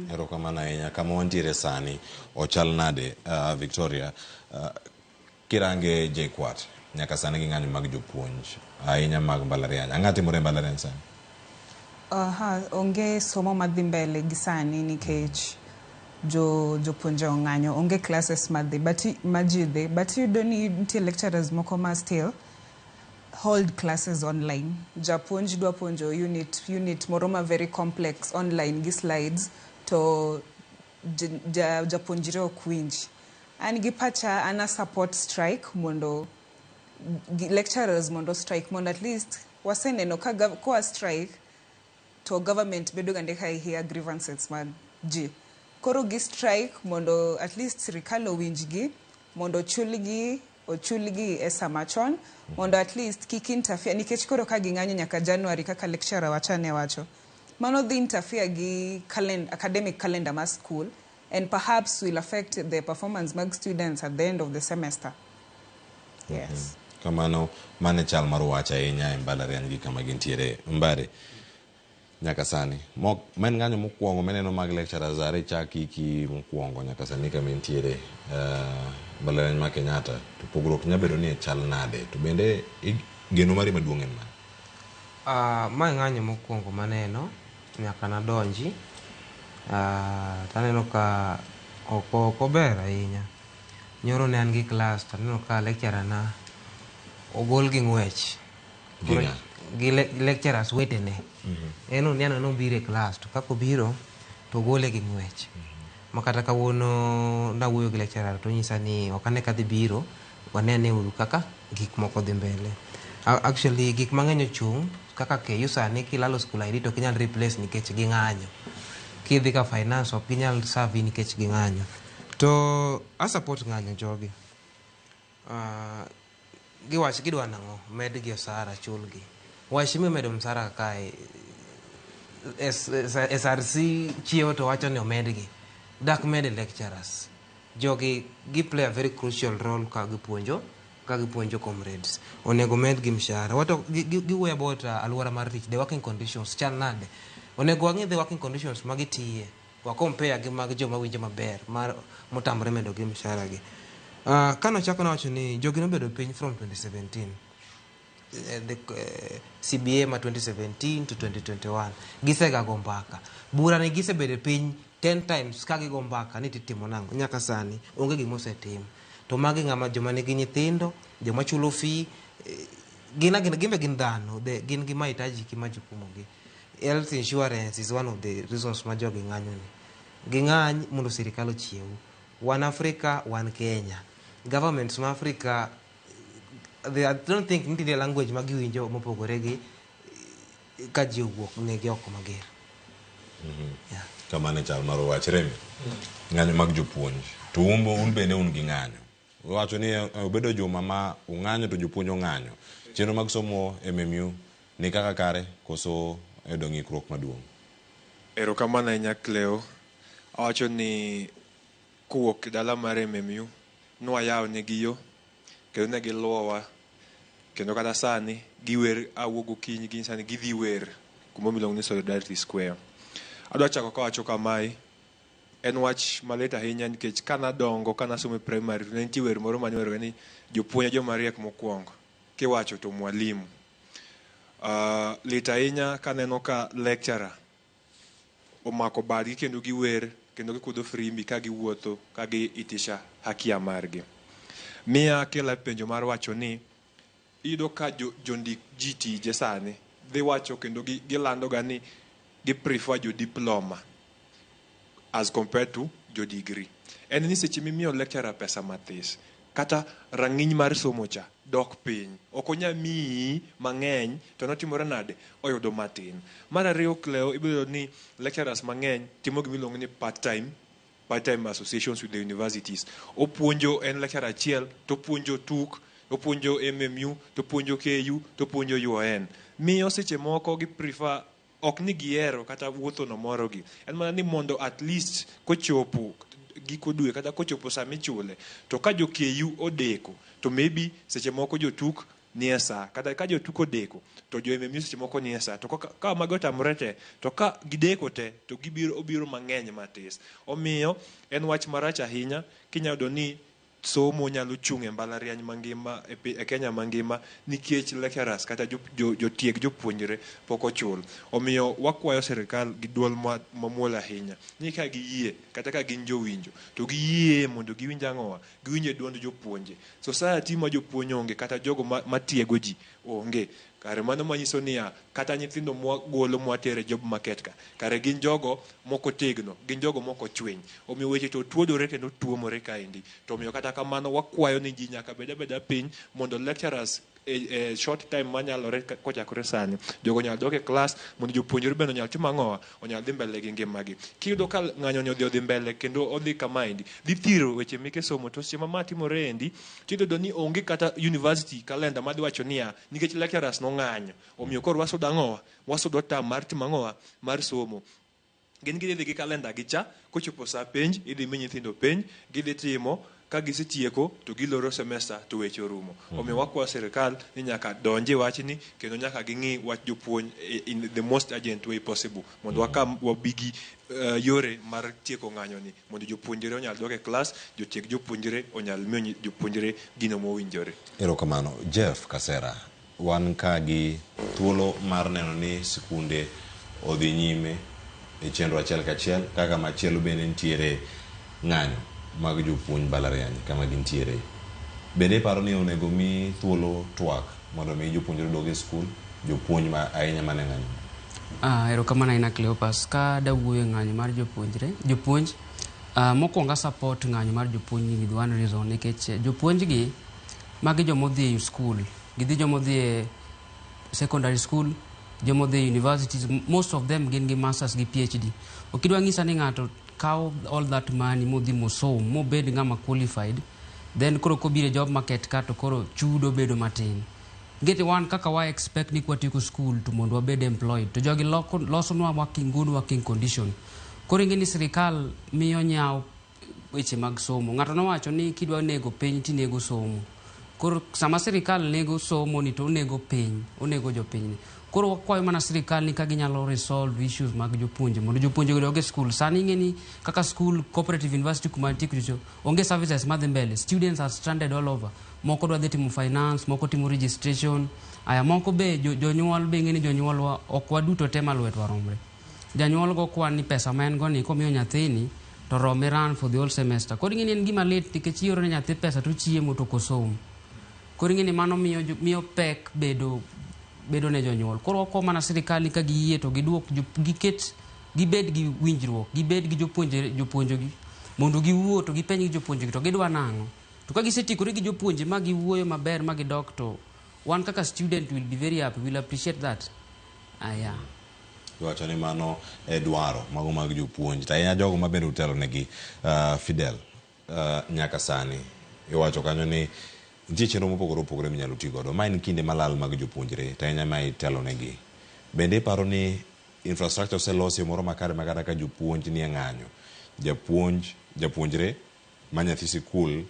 Erokamano ahinya. Kama wantiere sani ochal nade, Victoria? Kirange JKUAT nyaka sani gi ng'anyo mag jopuonj ahinya mag mbalariany. Ang'o timore e mbalariany sani? Aha, onge somo madhi mbele gi sani nikech jo jopuonje ong'anyo, onge classes madhi but ma ji dhi, but iyudo ni nitie lecturers moko ma still hold classes online. Japuonj dwa puonjo unit moro ma very complex online gi slides, to japuonjre ok winj. An gi pacha, an a support strike mondo lecturers mondo strike, mondo at least waseneno ka koa strike to government bedo gande ka hear grievances mag ji. Koro gi strike mondo at least sirikal owinjgi, mondo ochulgi, ochulgi e sama chon, mondo at least kik interfere, nikech koro ka ging'anyo nyaka January kaka lecturer wacha ne wacho, mano dhi interfere gi academic calendar mar school and perhaps will affect the performance mag students at the end of the semester. Yes. Kamano, mano e chal mar wach ahinya e mbalariany gi kama gintiere. Mbare, nyaka sani ma en ng'anyo mokwongo mineno mag lecturers are chak hiki mokwongo nyaka sani kama intiere, mbalariany ma Kenyatta, to pogruok nyalo bedo ni e chal nade, to bende geno mari maduong' en mane? Mae ng'anyo mokwongo maneno nyaka nadonji, taneno ka ok ober ahinya. Nyoro ne an gi class, taneno ka lecturer na ogol gi ng'wech. Gi ng'a? Gi lecturers wetene. En oniano nobiro e class, to kaka obiro to ogole gi ng'wech. Ma kata kawuono nawuoyo gi lecturer to onyisa ni ok ane kadhi biro, wane ane uru kaka gik moko dhi mbele. Actually gik mang'eny ochung' kaka KU sani kilalo school ID to ok inyal replace nikech ging'anyo. Kidhi ka finance ok ginyal serve nikech ging'anyo. To a support ng'anyo jogi. Giwach gidwa nang'o? Medgi osara, chulgi. Wach mimedo msara kae SRC chiewo to wacho ni omedgi. Dak mede lecturers. Jogi gi play a very crucial role ka gipuonjo comrades. Onego medgi mshahara. Wato giwuoyo about alwora mar tich, the working conditions chal nade. Onego wang'i the working conditions ma gitiye, wa compare gi mag joma winjo maber mar motamore medo gi mshahara gi. Kanochako nowacho ni jogi nobedo piny from 2017 the CBA ma 2017 to 2021 gisega go mbaka bura ni gisebedo piny 10 times ka gigo mbaka ni titimo nang'o nyaka sani onge gima osetim to magi ng'ama joma nigi nyithindo joma chulo fee gin agina gin be gin dhano gin gi mahitaji gi majukumu gi health insurance is one of the reasons ma jogi ng'anyo ni ging'any mondo sirikal ochiew wan Africa wan Kenya governments ma Africa I don't think nitie language ma giwinjo mopogore gi ka ji owuok negi oko mager. Kamano e chal mar wach Remi. Ng'anyo mag jopuonj. To un un bende un gi ng'anyo. Wacho ni obedo juma ma ung'anyo to jopuonj ong'anyo. Chenro mag somo MMU ni kaka kare koso yudo ng'ikruok maduong'? Erokamano ahinya Cleo. Awacho ni kowuok e dala mar MMU, nwayawo negi yo, kendo ne giluwowa. Kendo kata sani, giwer awuok gokinyi gi sani gidhi wer kuma miluongo ni Solidarity Square. Adwa chako kawacho kamae, en wach malit ahinya nikech kanadongo kanasomo e primary to ne nitie wer moro mane iweroga ni jopuonj e joma riek mokwongo kiwacho to mwalimu. Lit ahinya kaneno ka lecturer omako badgi kendo giwer kendo gikudho firimbi ka giwuotho ka giitisha haki ya margi. Miya kela penjo mar wacho ni iyudo ka jondik ji tije sani dhi wacho kendo gilando ga ni gi prefer jo diploma as compared to jo degree. En ni seche mimiyo lecturer pesa mathis kata rang'iny mar somo cha dok piny. Ok onya miyi mang'eny to notimore nade? Oyudo matin. Mar ariyo Cleo, ibiro yudo ni lecturers mang'eny timo gima iluongo ni part time associations with the universities. Opuonjo en lecturer achiel to opuonjo TUK, opuonjo MMU, to opuonjo KU, to opuonjo UON. Miyo seche moko gi prefer ok ni gihero kata wuotho no morogi. En mana ni mondo at least kochopo giko dwe kata kochopo sama ichule to ka jo KU odeko to maybe seche moko jo TUK nie sa kata ka jo TUK odeko to jo MMU seche moko nie sa to ka mago otamore te to ka gideko te to gibiro obiro mang'eny matis. Omiyo en wach marach ahinya kinya yudo ni somo nyalo chung' e mbalariany mangima e Kenya mangima nikech lecturers kata jotieg jopuonjre pok ochul. Omiyo wakwayo sirikal gi duol mamuol ahinya ni ka giyie kata ka gin jowinjo to giyie mondo giwinj ang'owa giwinj e duond jopuonje. Society ma jopuonj onge kata jogo matiego ji onge. Kare mano manyiso niya kata nyithindo mwagolo mwatere job market ka kare gin jogo mokotegno gin jogo mokochwiny. Omiyo weche to tuodore kendo tuomore kaendi. To omiyo kata kamano wakwayo ni ji nyaka bed abeda piny mondo lecturers e short time manyalore kochakore sani jogo onyal dok e klas mondo jopuonjre bende onyal timo ang'owa onyal dhi mbele gi ngimagi. Kiyudo ka ng'anyo ni odhi mbele kendo odhi kamaendi dhi thiro weche meke somo to seche ma ma timore endi tiyudo ni onge kata university calendar madhi wacho niya nikech lecturers nong'anyo omiyo koro wasudo ang'owa wasudo term mar timo ang'owa mar somo. Gin gidhi dhi gi kalenda gi cha kochopo sa penj idhi mi nyithindo penj gidhi timo ka gisetieko to giloro semester to weche orumo. Omiyo wakwayo sirikal ni nyaka donji e wachni kendo nyaka ging'i wach jopuonj in the most urgent way possible mondo wakam wabi gi yore mar tieko ng'anyo ni mondo jopuonjre onyal dok e klas jotieg jopuonjre onyal miyo jopuonjre gino mowinjore. Erokamano. Jeff Kasera, wan ka gi thuolo mar neno ni sikunde odhi nyime e chenro achiel kachiel kaka machielo bende nitiere ng'anyo mag jopuonj mbalariany kama gintiere. Bende iparo ni onego mi thuolo twak mondo mi jopuonjre odog e skul, jopuonj ma ahinya mane ng'anyo? Erokamano ahinya Cleopas. Ka dawuoyo e ng'anyo mar jopuonjre, jopuonj, mokwongo a support ng'anyo mar jopuonj with one reason nikech jopuonj gi magi jomodhi e school, gidhi jomodhi e secondary school, jomodhi e universities, most of them gin gi masters gi PhD. Ok idwa nyisa ni ng'ato kawo all that money modhi mosom mobed ng'ama qualified, then koro kobiro e job market ka to koro chudo bedo matin. Nikech wan kaka wa expect ni kwatieko school to mondo wabed employed to jogi losonwa working, good working condition. Koro ing'e ni sirikal miyo nyawo weche mag somo. Ng'ato nowacho ni kidwa nego piny tinego somo. Koro sama sirikal nego somo ni to onego piny, onego jopiny ni. Koro wakwayo mana sirikal ni ka ginyalo resolve issues mag jopuonje mondo jopuonje odog e skul. Sani ing'e ni kaka school cooperative university kuma nitie kuchocho onge services madhi mbele. Students are stranded all over. Moko dwa dhi timo finance, moko timo registration. Aya moko be jonyuol be ing'e ni jonyuolwa ok waduto te ma lwetwa romre. Janyuol go kwan ni pesa ma en go ni komiyo nyathini to rome run for the whole semester. Koro ing'e ni en gima lit nikech ioro ne nyathi pesa to chiemo to ok osom. Koro ing'e ni mano miyo pek bedo ne jonyuol. Koro wakwayo mana sirikal ni ka giyie to giduok giket gibed gi winjruok, gibed gi jopuonjre jopuonjogi mondo giwuo to gipenj gi jopuonjegi to gidwa nang'o. To ka gisetiekore gi jopuonje ma giwuoyo maber ma gidok to wan kaka student will be very happy, will appreciate that. Aya. Iwacho ni mano e dwaro mago mag jopuonj to ahinya jogo ma bende utelo negi. Fidel, nyaka sani iwacho kanyo ni nitie chenro mopogore opogore minyalo ti godo. Ma en kinde malal mag jopuonjre to ahinya ma itelo negi. Bende iparo ni infrastructure oselosi moro makare ma kata ka jopuonj nie ng'anyo, japuonj japuonjre ma nyathi sikul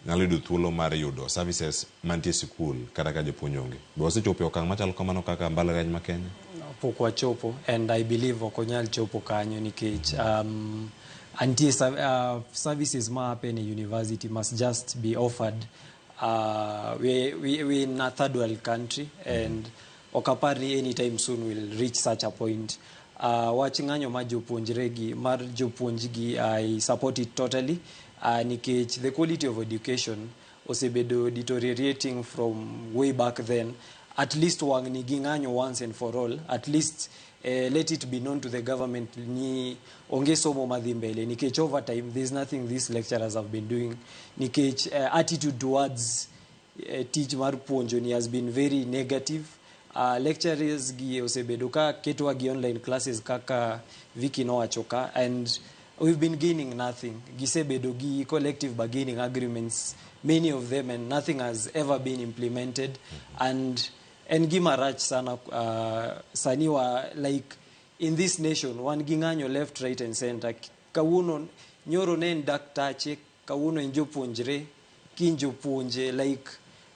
nyalo yudo thuolo mar yudo services mantie e sikul kata ka japuonj onge. Be wasechopo e okang' machalo kamano kaka mbalariany ma Kenya? Pok wachopo and I believe ok onyal chopo kanyo nikech antie services ma happen e university must just be offered. We in a third world country and ok apar ni anytime soon we'll reach such a point. Wach ng'anyo mar jopuonjre gi mar jopuonj gi, I support it totally nikech the quality of education osebedo deteriorating from way back then. At least wang' ni ging'anyo once and for all. At least let it be known to the government ni onge somo madhi mbele nikech over time there's nothing these lecturers have been doing nikech attitude towards tich mar puonjo ni has been very negative. Lecturers gi osebedo ka ketowa gi online classes kaka Vicky nowacho ka, and we've been gaining nothing. Gisebedo gi collective bargaining agreements, many of them, and nothing has ever been implemented. And en gima rach sana. Sani wa like in this nation wan gi ng'anyo left, right and center. Kawuono, nyoro ne en daktache, kawuono en jopuonjre, kiny jopuonje. Like,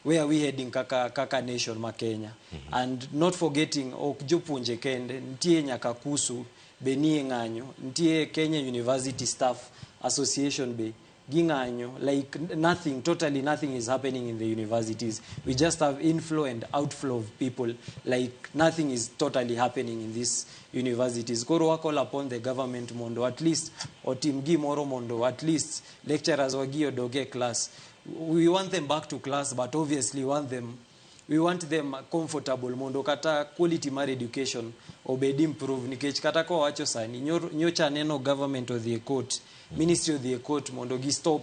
where are we heading kaka nation ma Kenya? And not forgetting, ok jopuonje kende, nitie nyaka KUSU be nie ng'anyo, nitie Kenya University Staff Association be ging'anyo. Like, nothing, totally nothing is happening in the universities. We just have inflow and outflow of people. Like, nothing is totally happening in these universities. Koro wa call upon the government mondo at least otim gimoro mondo at least lecturers wagi odog e class. We want them back to class, but obviously we want them comfortable mondo kata quality mar education obed improve, nikech kata kowacho sani nyocha aneno government odhi e court, ministry odhi e court mondo gi stop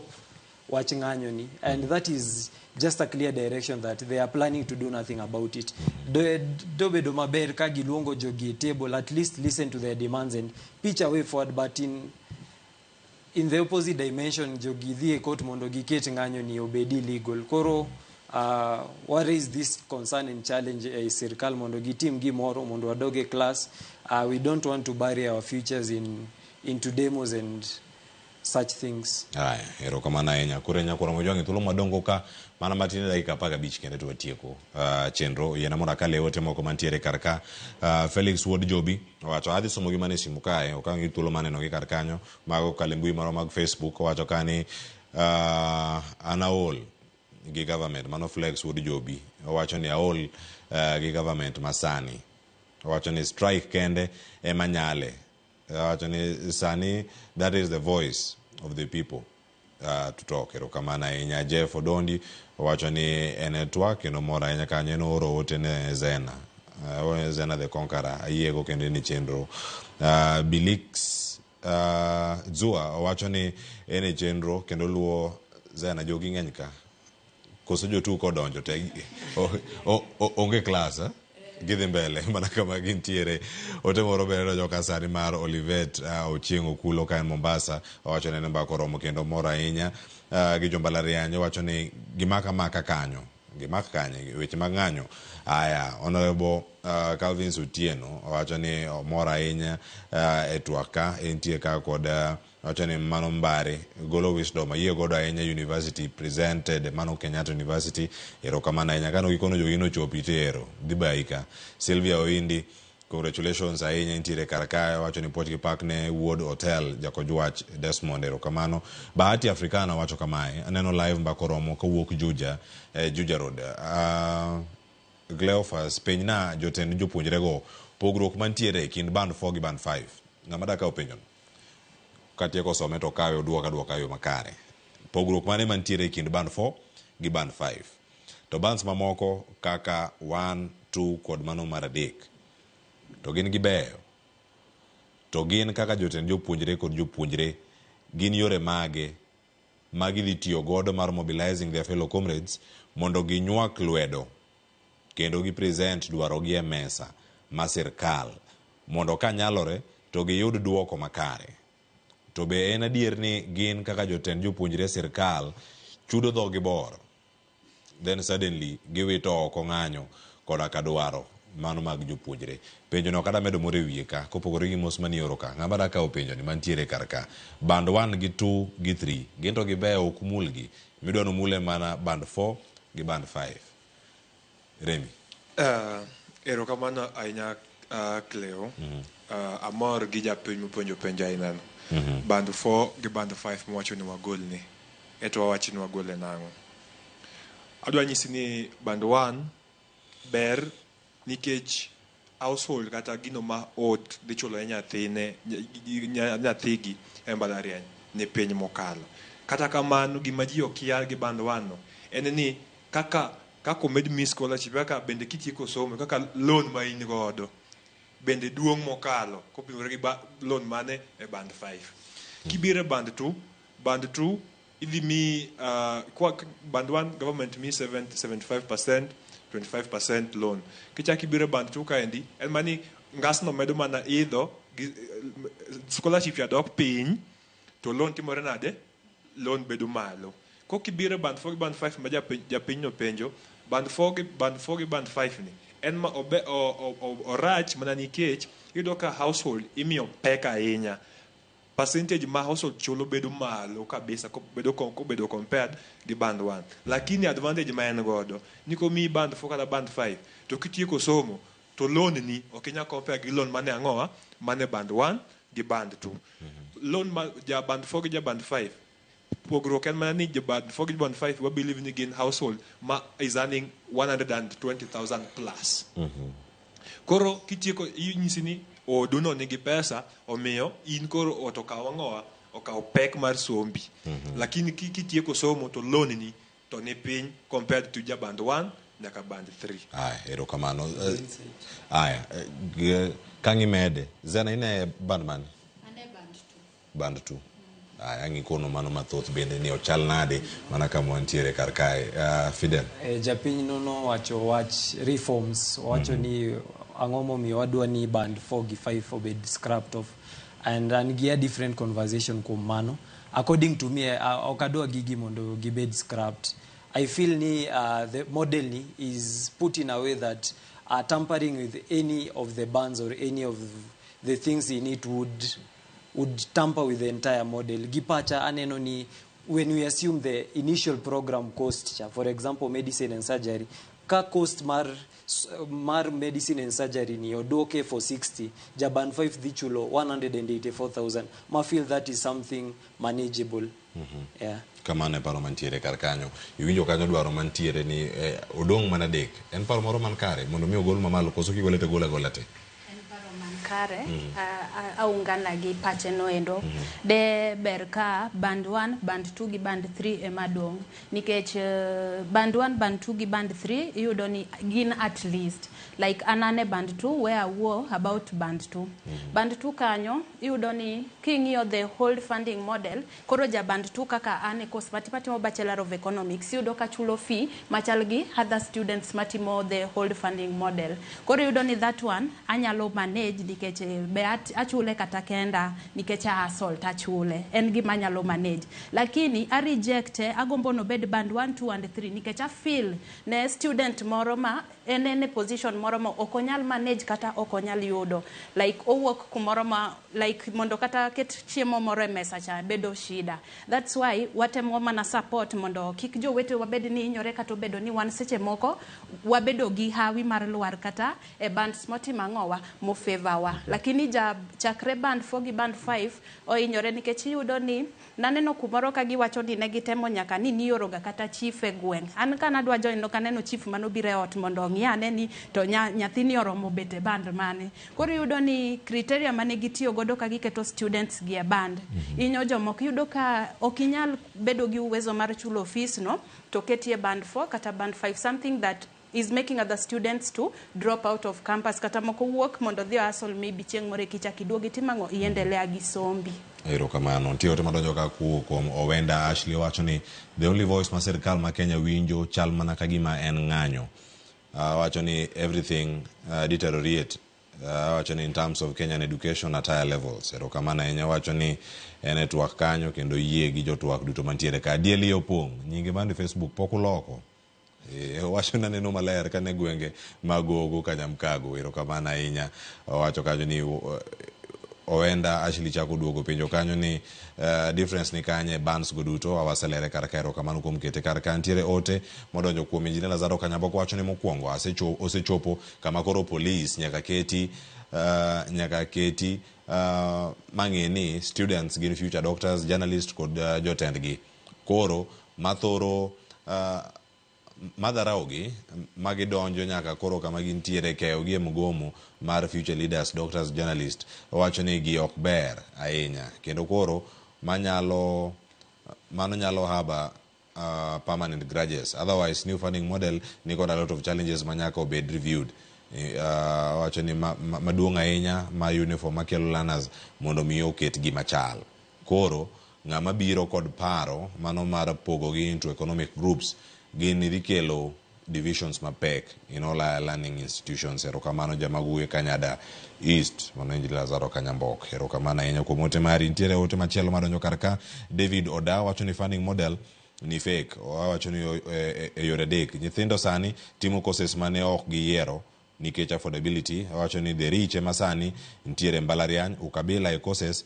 wach ng'anyo ni, and that is just a clear direction that they are planning to do nothing about it. Do bedo maber ka giluongo jogi e table, at least listen to their demands and pitch a way forward. But in the opposite dimension, jogi dhi e court mondo giket ng'anyo ni obed illegal. Koro wa raise this concern and challenge e sirkal mondo gitim gimoro mondo wadog e class. We don't want to bury our futures in into demos and such things. Aya, erokamano ahinya. Koro nyakwara Mojwang' e thuolo madongo ka mana matin e dakika 15 kende to watieko chenro. Yiena mondo akal e ote moko mantiere kar ka. Felix Wuod Jobi owacho adhi somo gi mana e simu kae, ok ang' thuolo maneno gi kar kanyo. Mago kokalo e mbui marwa mag Facebook owacho ka ni an aol gi government. Mano Flex Wuod Jobi owacho ni aol gi government masani. Owacho ni strike kende ema nyale. Owacho ni sani that is the voice of the people to talk. Erokamano ahinya. Jeff Odondi owacho ni en e twak kendo mor ahinya kanyo en ooro ote ne Zena. Zena the Conqueror ayiego kendo en e chenro. Bilix Zua owacho ni en e chenro kendo luwo Zena jogi ng'eny ka. Koso jotuko odonjo te onge klas, eh? Gidhi mbele mana kama gintiere. Ote moro bende donjo ka sani mar Olivet Ochieng' Okulo ka en Mombasa owacho ni en mbaka oromo kendo mor ahinya gi jombalariany. Owacho ni gimaka maka kanyo gimak kanye weche mag ng'anyo. Aya, Honorable Calvin Otieno owacho ni omor ahinya e twak ka entie ka kod Wacho ni mano Mbare golo wisdom ayie godo ahinya university presented mano Kenyatta University. Erokamano ahinya kano gikono jogi nochopi tero dhi bayi ka. Sylvia Oindi congratulations ahinya intiere kar kae wacho ni puoch gi pak ne wuod hotel Jakojwach Desmond erokamano. Bahati Africana wacho kamae aneno live mbaka oromo kawuok Juja Juja Road. Cleophas penjna jotend jopuonjrego pogruok mantiere e kind band 4 gi band 5. Ng'ama da kawo penjono? Katieko some to kawe oduoka duoka yo makare. Pogruok mane mantiere e kind band 4 gi band 5? To bands mamoko kaka 1, 2 kod mano mar 3 to gin gibeyo. To gin kaka jotend jopuonjre kod jopuonjre gin yore mage ma gidhi tiyo godo mar mobilizing their fellow comrades mondo ginywak lwedo kendo gi present dwarogi e mesa ma sirkal mondo kanyalore to giyud duoko makare. To be en adier ni gin kaka jotend jopuonjre sirkal chudo dhogi bor then suddenly giwito oko ng'anyo koda ka dwaro mano mag jopuonjre. Penjo no kada medo moro e wiye ka kopogore gi mos manioro ka ng'ama da kawo penjo ni mantiere kar ka band 1 gi 2 gi 3 gin to gibeyo ok mulgi midwa nomule mana band 4 gi band 5. Remi. Erokamano ahinya Cleo. Amor gi japiny mopenjo penjo aina no. Band 4 gi band 5 mowacho ni wagol ni. Eto wawacho ni wagole nang'o. Adwa nyisi ni band 1 ber nikech household kata gino ma ot dhi chulo ne nyathine nyathigi e mbalariany ni piny mokalo. Kata kamano gima ji okia gi band 1 no en ni kaka omed mi scholarship kaka bende kitieko somo kaka loan ma in godo bende duong' mokalo kopimore gi loan mane e band 5. Kibiro e band 2, band 2 idhi mi band 1 government mi 75%, 25% loan. Kichak ibiro e band 2 kaendi en mani ngasno medo mana idho scholarship ya dok piny to loan timore nade? Loan bedo malo. Kokibiro band 4 gi band 5 ma japiny no penjo, band 4 gi band 5 ni en ma orach mana nikech iyudo ka household imiyo pek ahinya. Percentage ma household chulo bedo malo kabisa kobedo compared gi band 1. Lakini advantage ma en godo ni komiyi band 4 kata band 5 to kitieko somo to loan ni ok inyal compare gi loan mane ang'owa mane band 1 gi band 2. Loan ma ja band 4 gi ja band 5 pogruok en mana ni ja band 4 gi band 5 wa believe ni gin household ma is earning 120,000 plus. Koro kitieko inyisi ni odu no nigi pesa omiyo in koro ot okaw ang'owa okaw pek mar sombi. Lakini kitieko somo to loan ni to ni piny compared to ja band 1 nyaka band 3. Aya, erokamano. Aya, kang'imede Zena ine band mane? Ane band 2. Band 2. Aya, ang'ikono mano mathoth bende ni ochal nade mana kama wantiere kar kae. Fidel. Japiny no nowacho wach reforms, owacho ni ang'o momiyo wadwa ni band 4 gi 5 obed scrapped off and an gi a different conversation kuom mano. According to me, ok adwa gigi mondo gibed scrapped. I feel ni the model ni is put in a way that tampering with any of the bands or any of the things in it would tamper with the entire model. Gi pacha aneno ni when we assume the initial program cost cha, for example medicine and surgery, ka cost mar medicine and surgery ni oduoke for 60, ja band 5 dhi chulo 184,000. Ma feel that is something manageable. Yeah. Kamano e paro mantiere kar kanyo. Iwinjo kanyo dwaro mantiere ni odong' mana 3. En paro moro man kare mondo mi ogol mamalo koso kigole to gole agola te? En paro man kare. Aungana gi pache no endo. De ber ka band 1, band 2 gi band 3 ema dong'. Nikech band 1, band 2 gi band 3 iyudo ni gin at least. Like anane band 2 where awuo about band 2. Band 2 kanyo iyudo ni king'iyo the whole funding model, koro ja band 2 kaka an e course matimo Bachelor of Economics, iyudo ka chulo fee machal gi other students matimo the whole funding model. Koro iyudo ni that one anyalo manage nikech be achule kata kenda nikech a hustle tachule en gima anyalo manage, lakini a reject agombo nobed band 1, 2 and 3 nikech a feel ne student moro ma en e position moro ma ok onyal manage kata ok onyal yudo, like owuok kumoro ma like mondo kata ket chiemo moro e mesa cha bedo shida. That's why watemo mana support mondo kik jowete wabed ni hinyore, kata obedo ni wan seche moko wabedo gi hawi mar lwar kata e bands motimo ang'owa mofavor wa, lakini ja chakre band 4 gi band 5 ohinyore nikech iyudo ni naneno kumoro ka giwacho ni ne gitemo nyaka ni nioroga kata chief e gweng'. An ka nadwa join nok aneno chief manobiro e ot mondo ong'i ane ni to nyathini oromo bet e band mane. Koro iyudo ni criteria mane gitiyo godo ka giketo students gi e band inyo jomoko, iyudo ka ok inyal bedo gi uwezo mar chulo fees no to keti e band 4 kata band 5, something that is making other students to drop out of campus, kata moko wuok mondo dhi hustle, maybe chieng' moro kichak iduogi timo ang'o, iendelea gi sombi. Erokamano. Nitie ote madonjo ka kowuok kuom Owenda Ashley, wacho ni the only voice ma sirikal ma Kenya winjo chal mana ka gima en ng'anyo. Wacho ni everything deteriorate. Wacho ni in terms of Kenyan education at higher levels. Erokamano ahinya. Wacho ni en e twak kanyo kendo yie gi jotwak duto mantiere ka. Adieli opong'. Nyinge mane Facebook pok uloko. Wacho ni aneno maler kane gwenge mag Ogo Kanyamkago. Erokamano ahinya. Owacho kanyo ni Owenda Ashley chako duogo penjo kanyo ni difference ni kanye bands go duto awaselere kar ka. Erokamano kuom kete kar ka. Nitiere ote modonjo kuom Engineer Lazaro Kanyamboko, wacho ni mokwongo osechopo kama koro police nyaka keti mang'e ni students gin future doctors, journalists kod jotendgi. Koro mathoro madharaugi magidonjo nyaka koro kama gintiere keyogi e mgomo mar future leaders, doctors, journalist. Owacho ni gi ok ber ahinya kendo koro manyalo mano nyalo haba permanent grudges. Otherwise new funding model ni kod a lot of challenges ma nyaka obed reviewed. Owacho ni maduong' ahinya ma uniform makelo learners mondo mi oket gima chal. Koro ng'ama biro kod paro mano mar pogogi into economic groups gin dhi kelo divisions mapek in all our learning institutions. Erokamano jamaguye Kanyada East, mano Engineer Lazaro Kanyambok. Erokamano ahinya kuom ote mari. Nitiere ote machielo madonjo kar ka. David Oda wacho ni funding model ni fake. Owacho ni e yore adek. Nyithindo sani timo courses mane ok giyiero nikech affordability. Owacho ni the rich ema sani nitiere mbalariany, ukabila e courses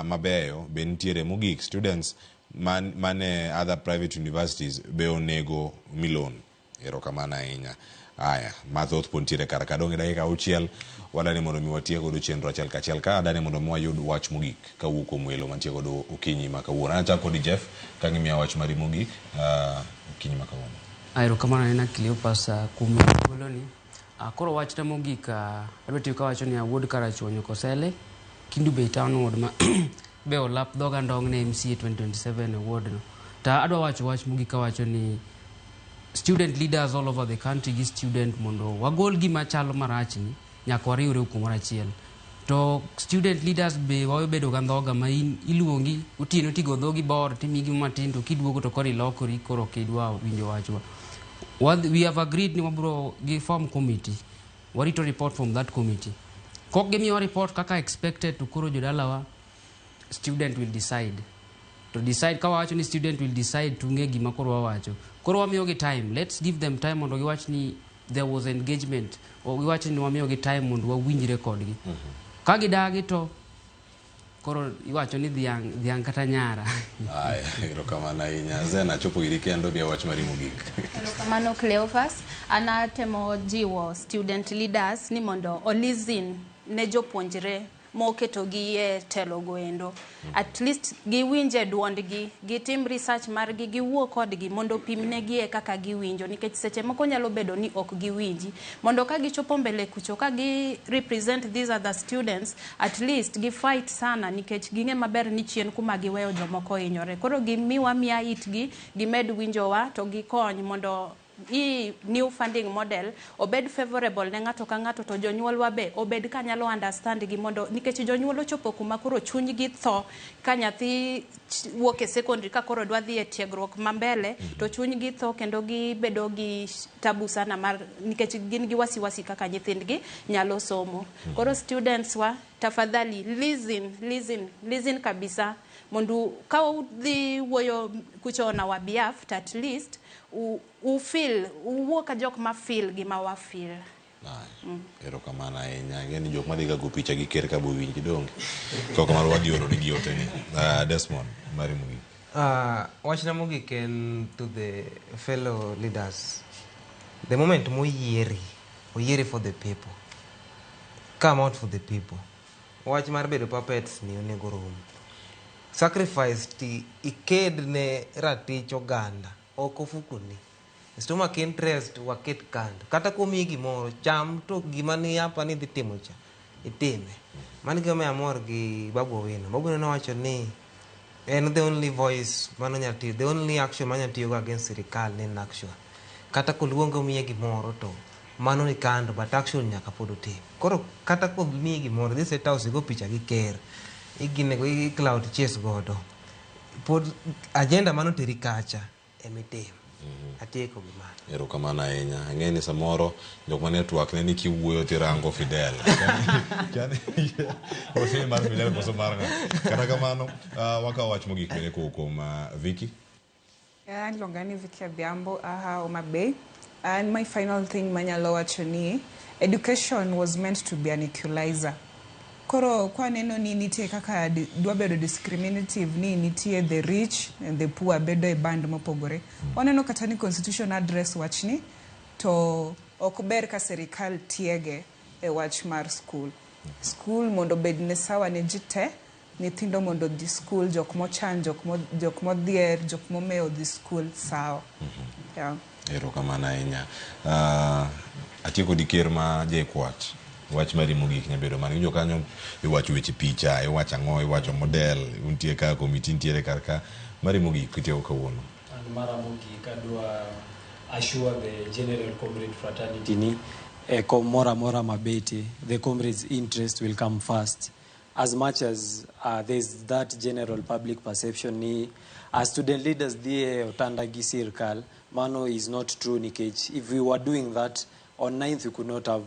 mabeyo be nitiere. Mogik students mane other private universities be onego mi loan. Erokamano ahinya. Aya, mathoth pod nitiere kar ka. Dong' e dakika 6 wadani mondo mi watiek godo chenro achiel kachiel ka adani mondo mi wayud wach mogik kawuok kuom welo mantie godo okinyi ma kawuono. An achako kodi Jeff ka ngimiya wach mari mogik okinyi ma kawuono. Erokamano ahinya Cleopas kuom thuoloni. Koro wachna mogik adwa tiyo kawacho ni awuod Karachuonyo Kosele, Kendu Bay Town Ward ma be olap dhoga ndong' ne MCA 2027 e ward no. To adwa wacho wach mogik kawacho ni student leaders all over the country gi student mondo wagol gima chalo marach ni nyaka wariwre kumoro achiel. To student leaders be wabedo ga ndhoga ma in iluongi otieno tigo dhogi bor timiyi gima matin to kiduogo to koro ilokori, koro ok idwa winjo wachwa. We have agreed ni wabro gi form committee. Warito report from that committee. Kok gimiyowa report kaka expected to koro jodalawa student will decide. To decide ka wawacho ni student will decide to ung'e gima koro wawacho. Koro wamiyogi time. Let's give them time mondo giwach ni there was engagement. O giwach ni wamiyogi time mondo wawinjre kodgi. Ka gidagi to koro iwacho ni dhiang' dhiang' kata nyara. Aya, erokamano ahinya. Zena chopo iri kendo miya wach mari mogik. Erokamano Cleophas. An atemo jiwo student leaders ni mondo o listen ne jopuonjre moketogi e telo goendo. At least giwinje duondgi, gitim research margi, giwuo kodgi mondo opimnegi e kaka giwinjo nikech seche moko nyalo bedo ni ok giwinji. Mondo ka gichopo mbele kucho ka gi represent these other students, at least gi fight sana nikech ging'e maber ni chien kuma giweyo jomoko hinyore. Koro gimiwa miya itgi, gimed winjowa to gikony mondo hii new funding model obed favorable ne ng'ato ka ng'ato, to jonyuolwa be obed ka nyalo understand gi, mondo nikech jonyuol ochopo kuma koro chunygi tho ka nyathi wuok e secondary ka koro dwa dhi e tiegruok ma mbele, to chunygi tho kendo gibedo gi tabu sana mar nikech gin gi wasiwasi kaka nyithindgi nyalo somo. Koro students wa, tafadhali listen, listen, listen kabisa, mondo ka udhi wuoyo kucho on our behalf, to at least u feel, uwuo ka jok ma feel gima wa feel. Erokamano ahinya. Ang'e ni jok madhi ga go picha gi ker ka bo winji donge. Kok kamano wadhi oro negi ote ni. Desmond, mari mogik. Wachna mogik en to the fellow leaders. The moment moyieri, oyieri for the people. Come out for the people. Wach mar bedo puppets ni onego rum. Sacrifice ti iked ne ratich oganda, ok ofukoni. Stomach interest waket kando. Kata komiyi gimoro, cham to gima ni apa ni idhi timo cha, itime. Mano gima amor gi Babu Owino. Babu Owino nowacho ni en the only voice mano nyalo tiyo, the only action manyalo tiyogo against sirikal ne en action. Kata koluonge omiye gimoro to mano ni kando, but action nyaka pod otim. Koro kata komiyi gimoro, dhi State House igo picha gi ker, iginego i clout chase godo. Pod agenda mano teri kacha emitimo. Atieko gi mano. Erokamano ahinya. Ang'e ni samoro jok mane twak ne ni kiwuoyo tirango Fidel. Koso mar Fidel koso mar ng'a. Kata kamano, wakawo wach mogik bende kowuok kuom Vicky. An iluonga ni Vicky Adhiambo, aha Homa Bay. And my final thing manyalo wacho ni education was meant to be an equalizer. Koro kwaneno ni nitie kaka dwa bedo discriminative, ni nitie the rich and the poor bedo e band mopogore. Waneno kata ni constitution address wachni, to ok ber ka sirikal tiege e wach mar school. School mondo obed ne sawa ne ji te, nyithindo mondo odhi school, jok mochan, jok modhier, jok momewo odhi school sawa. Yeah. Erokamano ahinya. Atieko di ker ma JKUAT. Wach mari mogik nyabedo mane. Iwinjo kanyo iwacho weche picha, iwacho ang'o, iwacho model, untie ka komiti nitiere kar ka. Mari mogik kitieko kawuono. An mara mogik adwa assure the general comrade fraternity ni e kom moro amora mabete, the comrades' interest will come first. As much as there's that general public perception ni as student leaders dhi e otanda gi sirkal, mano is not true, nikech if we were doing that on 9th we could not have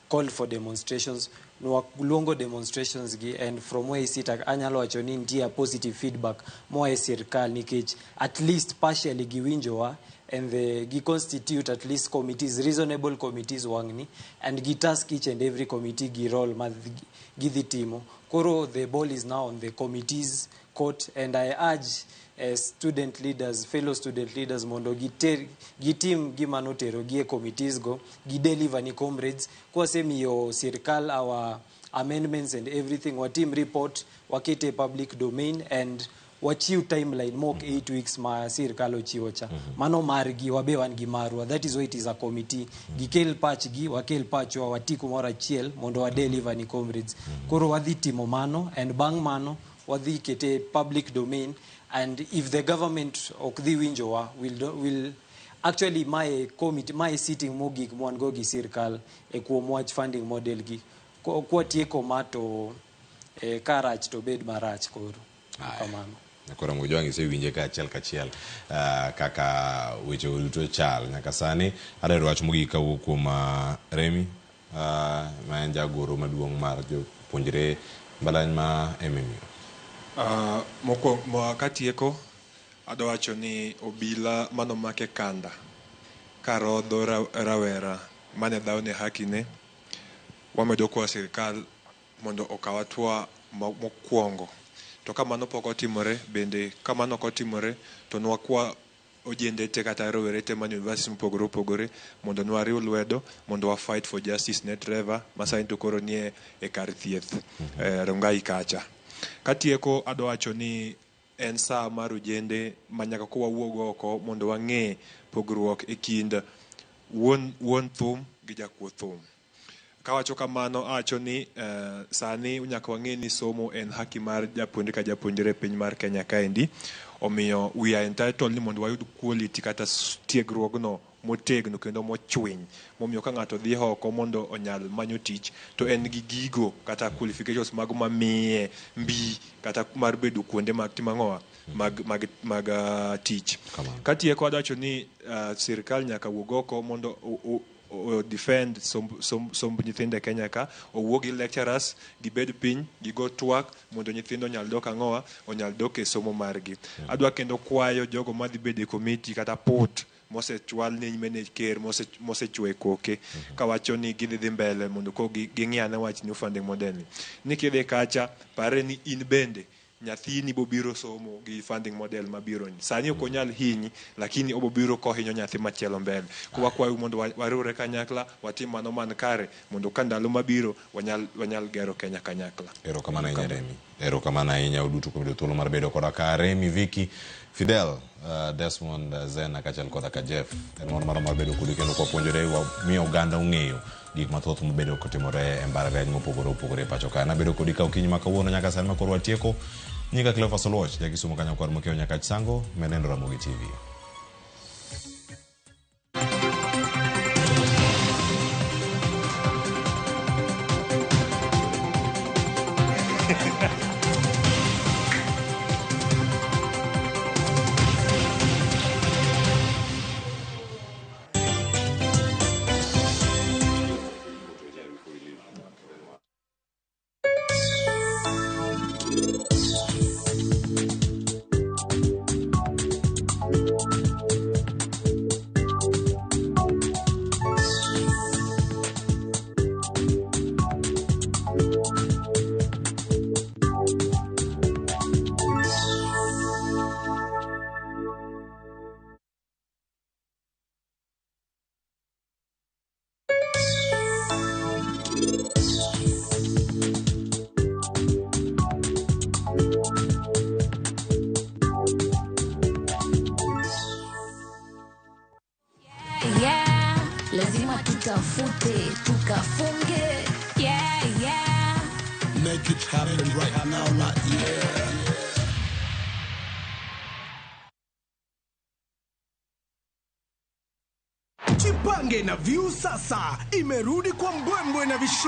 called for demonstrations. Nwaluongo demonstrations gi, and from where I sit anyalo wacho ni nitie a positive feedback moa e sirkal, nikech at least partially giwinjowa and gi constitute at least committees, reasonable committees wang'ni, and gi task each and every committee gi role ma gidhi timo. Koro the ball is now on the committees court, and I urge student leaders, fellow student leaders, mondo gitim gima notero gi e committees go, gi deliver ni comrades. Kwasemiyo sirkal our amendments and everything, watim report, wakete public domain, and wachiw timeline mok 8 weeks ma sirkal ochiwo cha. Mano margi, wabe wan gi marwa. That is why it is a committee. Gikel pachgi, wakel pachwa, wati kumoro achiel mondo wa deliver ni comrades. Koro wadhi timo mano, and bang' mano wadhi kete public domain, and if the government ok dhi winjowa, will actually my committee, my sitting mogik mwan go gi sirkal e kuom wach funding model gi. Kwatieko ma to karach to bed marach koro. Kamano. Koro Mojwang' isewinje ka achiel kachiel kaka weche duto chal nyaka sani. Adwaro wach mogik kawuok kuom Remi, ma en jagoro maduong' mar jopuonjre mbalariany ma MMU. Mokwongo katieko adwa wacho ni obila manomake kanda karodho rawera mane dhawo ne haki ne, wamedo kwayo sirikal mondo okaw hatua mokwongo. To ka mano pok otimore, bende ka mano ok otimore, to nwakwa ojende te kata rowere te manie university mopogore opogore mondo nwariw lwedo mondo wa fight for justice ne Trevor ma sani to koro nie e kar thieth Rongai kacha. Katieko adwa wacho ni en saa mar ojende ma nyaka ko wawuog oko mondo wang'e pogruok e kind wuon thum gi jakuo thum. Kawacho kamano, awacho ni sani nyaka wang'e ni somo en haki mar japuonjre ka japuonjre e piny mar Kenya kaendi. Omiyo we are entitled ni mondo wayud quality kata tiegruogno motegno kendo mochwiny momiyo ka ng'ato dhi oko mondo onyal manyo tich to en gi gigo kata qualifications mago mamiye mbi kata mar bedo kuonde mag timo ang'owa mag tich. Katieko adwacho ni sirikal nyaka wuog oko mondo o defend somb nyithindo e Kenya ka, owuo gi lecturers, gibed piny, gigo twak mondo nyithindo onyal dok ang'owa, onyal dok e somo margi. Adwa kendo kwayo jogo madhi bedo e komiti kata port mosechwal ne nyime ne ker mosechwe koke kawacho ni gidhi dhi mbele mondo ko ging'i ane wach new funding model ni. Ni kidhi kacha, pare ni in bende nyathini bobiro somo gi funding model mabiro ni. Sani ok onyal hinyi, lakini obobiro kohinyo nyathi machielo mbele. Ko wakwayo mondo wariwre kanyakla, watim mano man kare, mondo ka ndalo mabiro wanyal gero Kenya kanyakla. Erokamano ahinya Remi. Erokamano ahinya uduto kuom yudo thuolo mar bedo koda ka Remi, Vicky, Fidel, Desmond, Zena kaachiel koda ka Jeff. En mor marwa mar bedo kodu kendo kwapuonjore wamiyo oganda ong'eyo gik mathoth mobedo kotimore e mbalariany mopogore opogore e pacho ka. Nabedo kodi ka okinyi ma kawuono nyaka sani ma koro watieko. Nyinga Cleophas Oluoch, ja Kisumu kanyo kwar mokiewo nyaka Chisango, menendo Ramogi TV. Yeah, lazima tutafute tukafunge. Yeah, yeah. Make it happen right now, like yeah. Jipange na Viusasa imerudi kwa mbwembwe na vishindo.